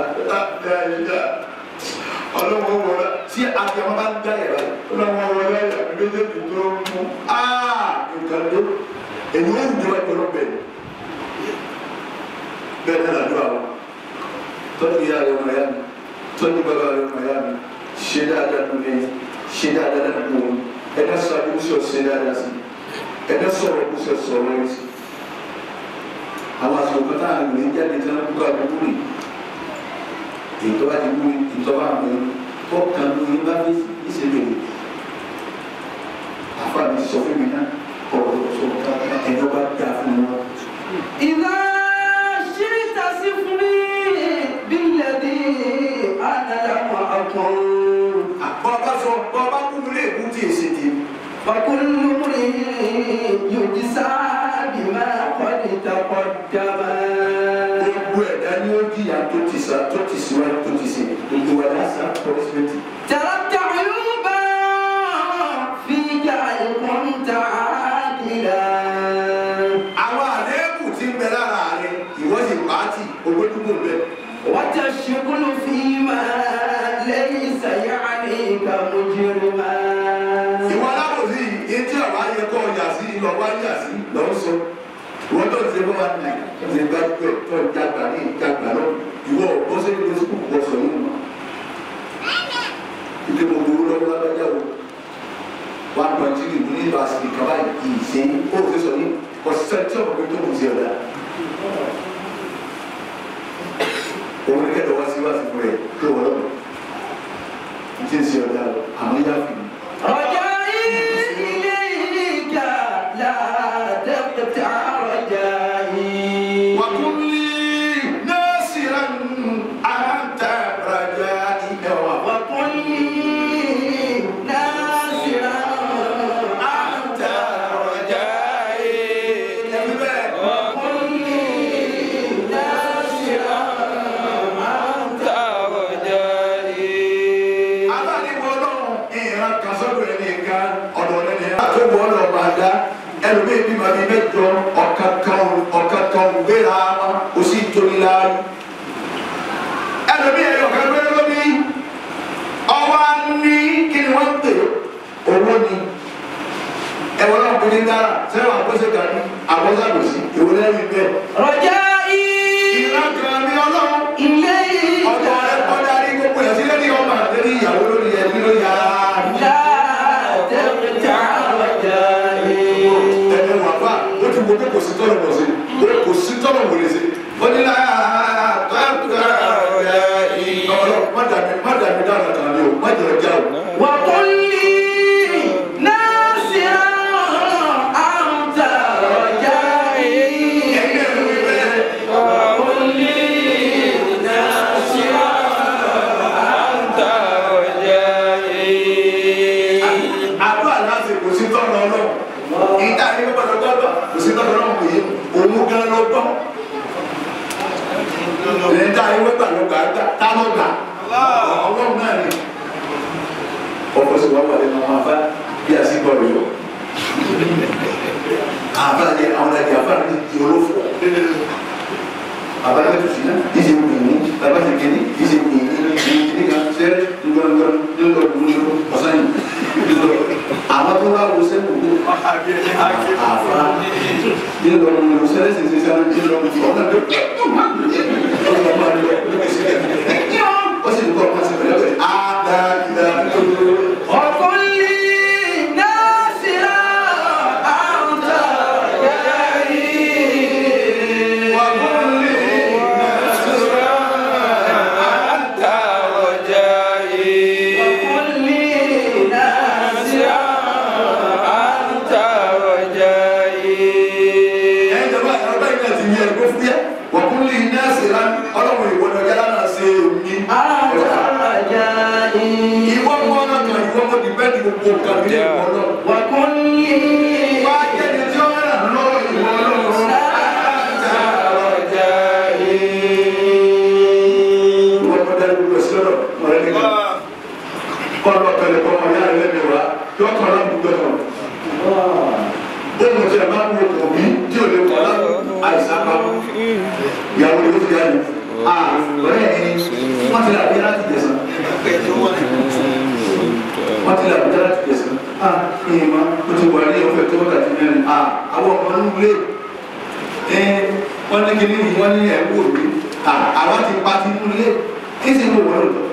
ọlọ́wọ́ wọlé tí akẹ́wọ́n bá ń dá yàrá ọlọ́wọ́ wọlé yàrá méjèèjì tó ń mú nǹkan dé èyí ó ń dúró ẹgbẹ̀rún bẹ́ẹ̀ bẹ́ẹ̀ náà làdúrà wọn tọ́jú ìyá rẹ̀ ọmọ ìyá mi tọ́jú bàbá rẹ̀ ọmọ ìyá mi ṣe dáadáa nínú yẹn ṣe dáadáa nínú wọn ẹ̀dá sọ àbúrò sí ọ̀ṣẹ́ dáadáa sí ẹ̀dá sọ̀rọ̀ kó sọ sọ̀rọ̀ ẹ̀ sí àwọn àsìkò kan táwọn ènìyàn jáde tí wọ́n kó àdúgbò rè èyí tó bá ti kú ìtọ́ba àwọn ẹni tó kàn ní yín bá fi ìṣèlú rè àfa mi sọ fún mi náà ọ̀rọ̀ sọ ẹni ọba dá fún wọn. إذا شئت صفني بالذي أنا لم أكن bọ́ọ̀bá sọ bọ́ọ̀bá kú mi lè kú tí èsì ti. فكل امرئ يجزى بما قد تقدم. Gbogbo ẹ̀dá ni ó jìyà tó ti sá tó ti síwájú tó ti sè gbogbo wa lásán punishment. تركت عيوبا فيك إن كنت عادلا. Àwọn àléébù tí ń bẹ lára rẹ ìwọ sì pàtì owó dúgbò bẹ. وتشغل فيما ليس يعنيك مجرما. Ìwọ alábòsí yìí etí ọ̀wá yẹ kó yà sí lọ́wọ́ yà sí lọ́wọ́ sọ. Ìwọ tó ń ṣe fún wa ní ṣe bá gbẹ tó ń jàgbá ní ìjàgbá lọ. Ìwọ ọ̀bọ sí ní sukùl kò sọ yìí mọ́. Ìdí gbogbo owó lọ́wọ́ lábẹ́jà o. 1.3 ní yunifásitì kaba yìí ṣe ó ṣe sọ yìí ọ̀sẹ̀ tí ọ̀pọ̀ tó kù sí ọ̀dà. Òun ní kẹ́tọ̀ wá sí wá sí fún rẹ̀ tó wọ́n lọ́wọ́. Ìṣe ń ṣe ọ̀dà àmọ́ yá fi mi. رجائي إليك لا تقطع رجائي. وكن لي ناصرا أنت رجائي. وكن لي ناصرا أنت رجائي. وكن لي ناصرا أنت رجائي. Abániwọ̀ ọlọ́run ìran kan sọ́dọ̀ ẹni kan ọ̀dọ̀ ẹni kan. Àtúwọ̀ ọlọ́run máa dá ẹlòmíì bímọ bíi mẹ́jọ ọ̀kan kan gbéra wọn kò sí torí láàyè. Ẹlòmíì ẹ̀yọ̀ kan gbé lórí ọwọ́ ní kí ni wọ́n ń pè owó ni. Ẹ̀wọ̀n náà kò ní dára sẹ́wọ̀n àkóso kan ní àkóso ìwé lẹ́yìn bẹ́ẹ̀. رجائي Ìran kan ní ọlọ́run إليك ọ̀dọ̀ rẹ̀ kọjá ní gbogbo ẹ̀ sí lórí ọmọ lórí ìyàwó lórí ẹbí lórí ara rẹ̀. لا تقطع رجائي. Ẹni wà fà ó ti wo pé kò sí tọ́lọ̀ wọ̀ sí kò sí tọ́lọ̀ wọ̀ lè ṣe. Ó ní ọlọ́run má dàbí dára kan ní o má jẹ́ ọjà o. وقل لي ناصرا أنت رجائي. Ẹ̀yin náà ló wí bẹ́ẹ̀. وقل لي ناصرا أنت رجائي. Àdúrà láti kò sí tọ́lọ̀ ọlọ́run. Ìta ní gbọ́dọ̀ gbọ́dọ̀ kò sí tọ́jú náà wòye òun gan ló gbọ́. Ìta ní gbọ́dọ̀ ló gbà tá ló gbà ọlọ́run náà ni. Ọkọ̀ sì wá wà lẹ́nu àwọn afá bí a sì gbọ́ rẹ̀ yọ. Àbá yẹ àwọn ẹ̀jẹ̀ afá mi di olófò. Bàbá yẹ tó sinna yìí ṣe gbìyànjú bàbá ṣe kéde yìí ṣe gbìyànjú ní kan sẹ́rẹ́ ńgbọ́ngbọ́n ńlọrọ̀ ọ̀sán yìí. Àwọn tó bá wo sẹ́kù kú àfa ńlọrọ̀ sẹ́rẹ́ sì ṣe sẹ́rẹ́ ńlọrọ̀ ọ̀nà tó ó sì ń kọ́ ọmọ sí pẹ̀lẹ́pẹ̀lẹ́ á dáadáa. Wọ́n ní kíní wọ́n ní ẹ̀wọ́ mi àwọn ti pa ti mú lé kí sì ń wọ́n lọ.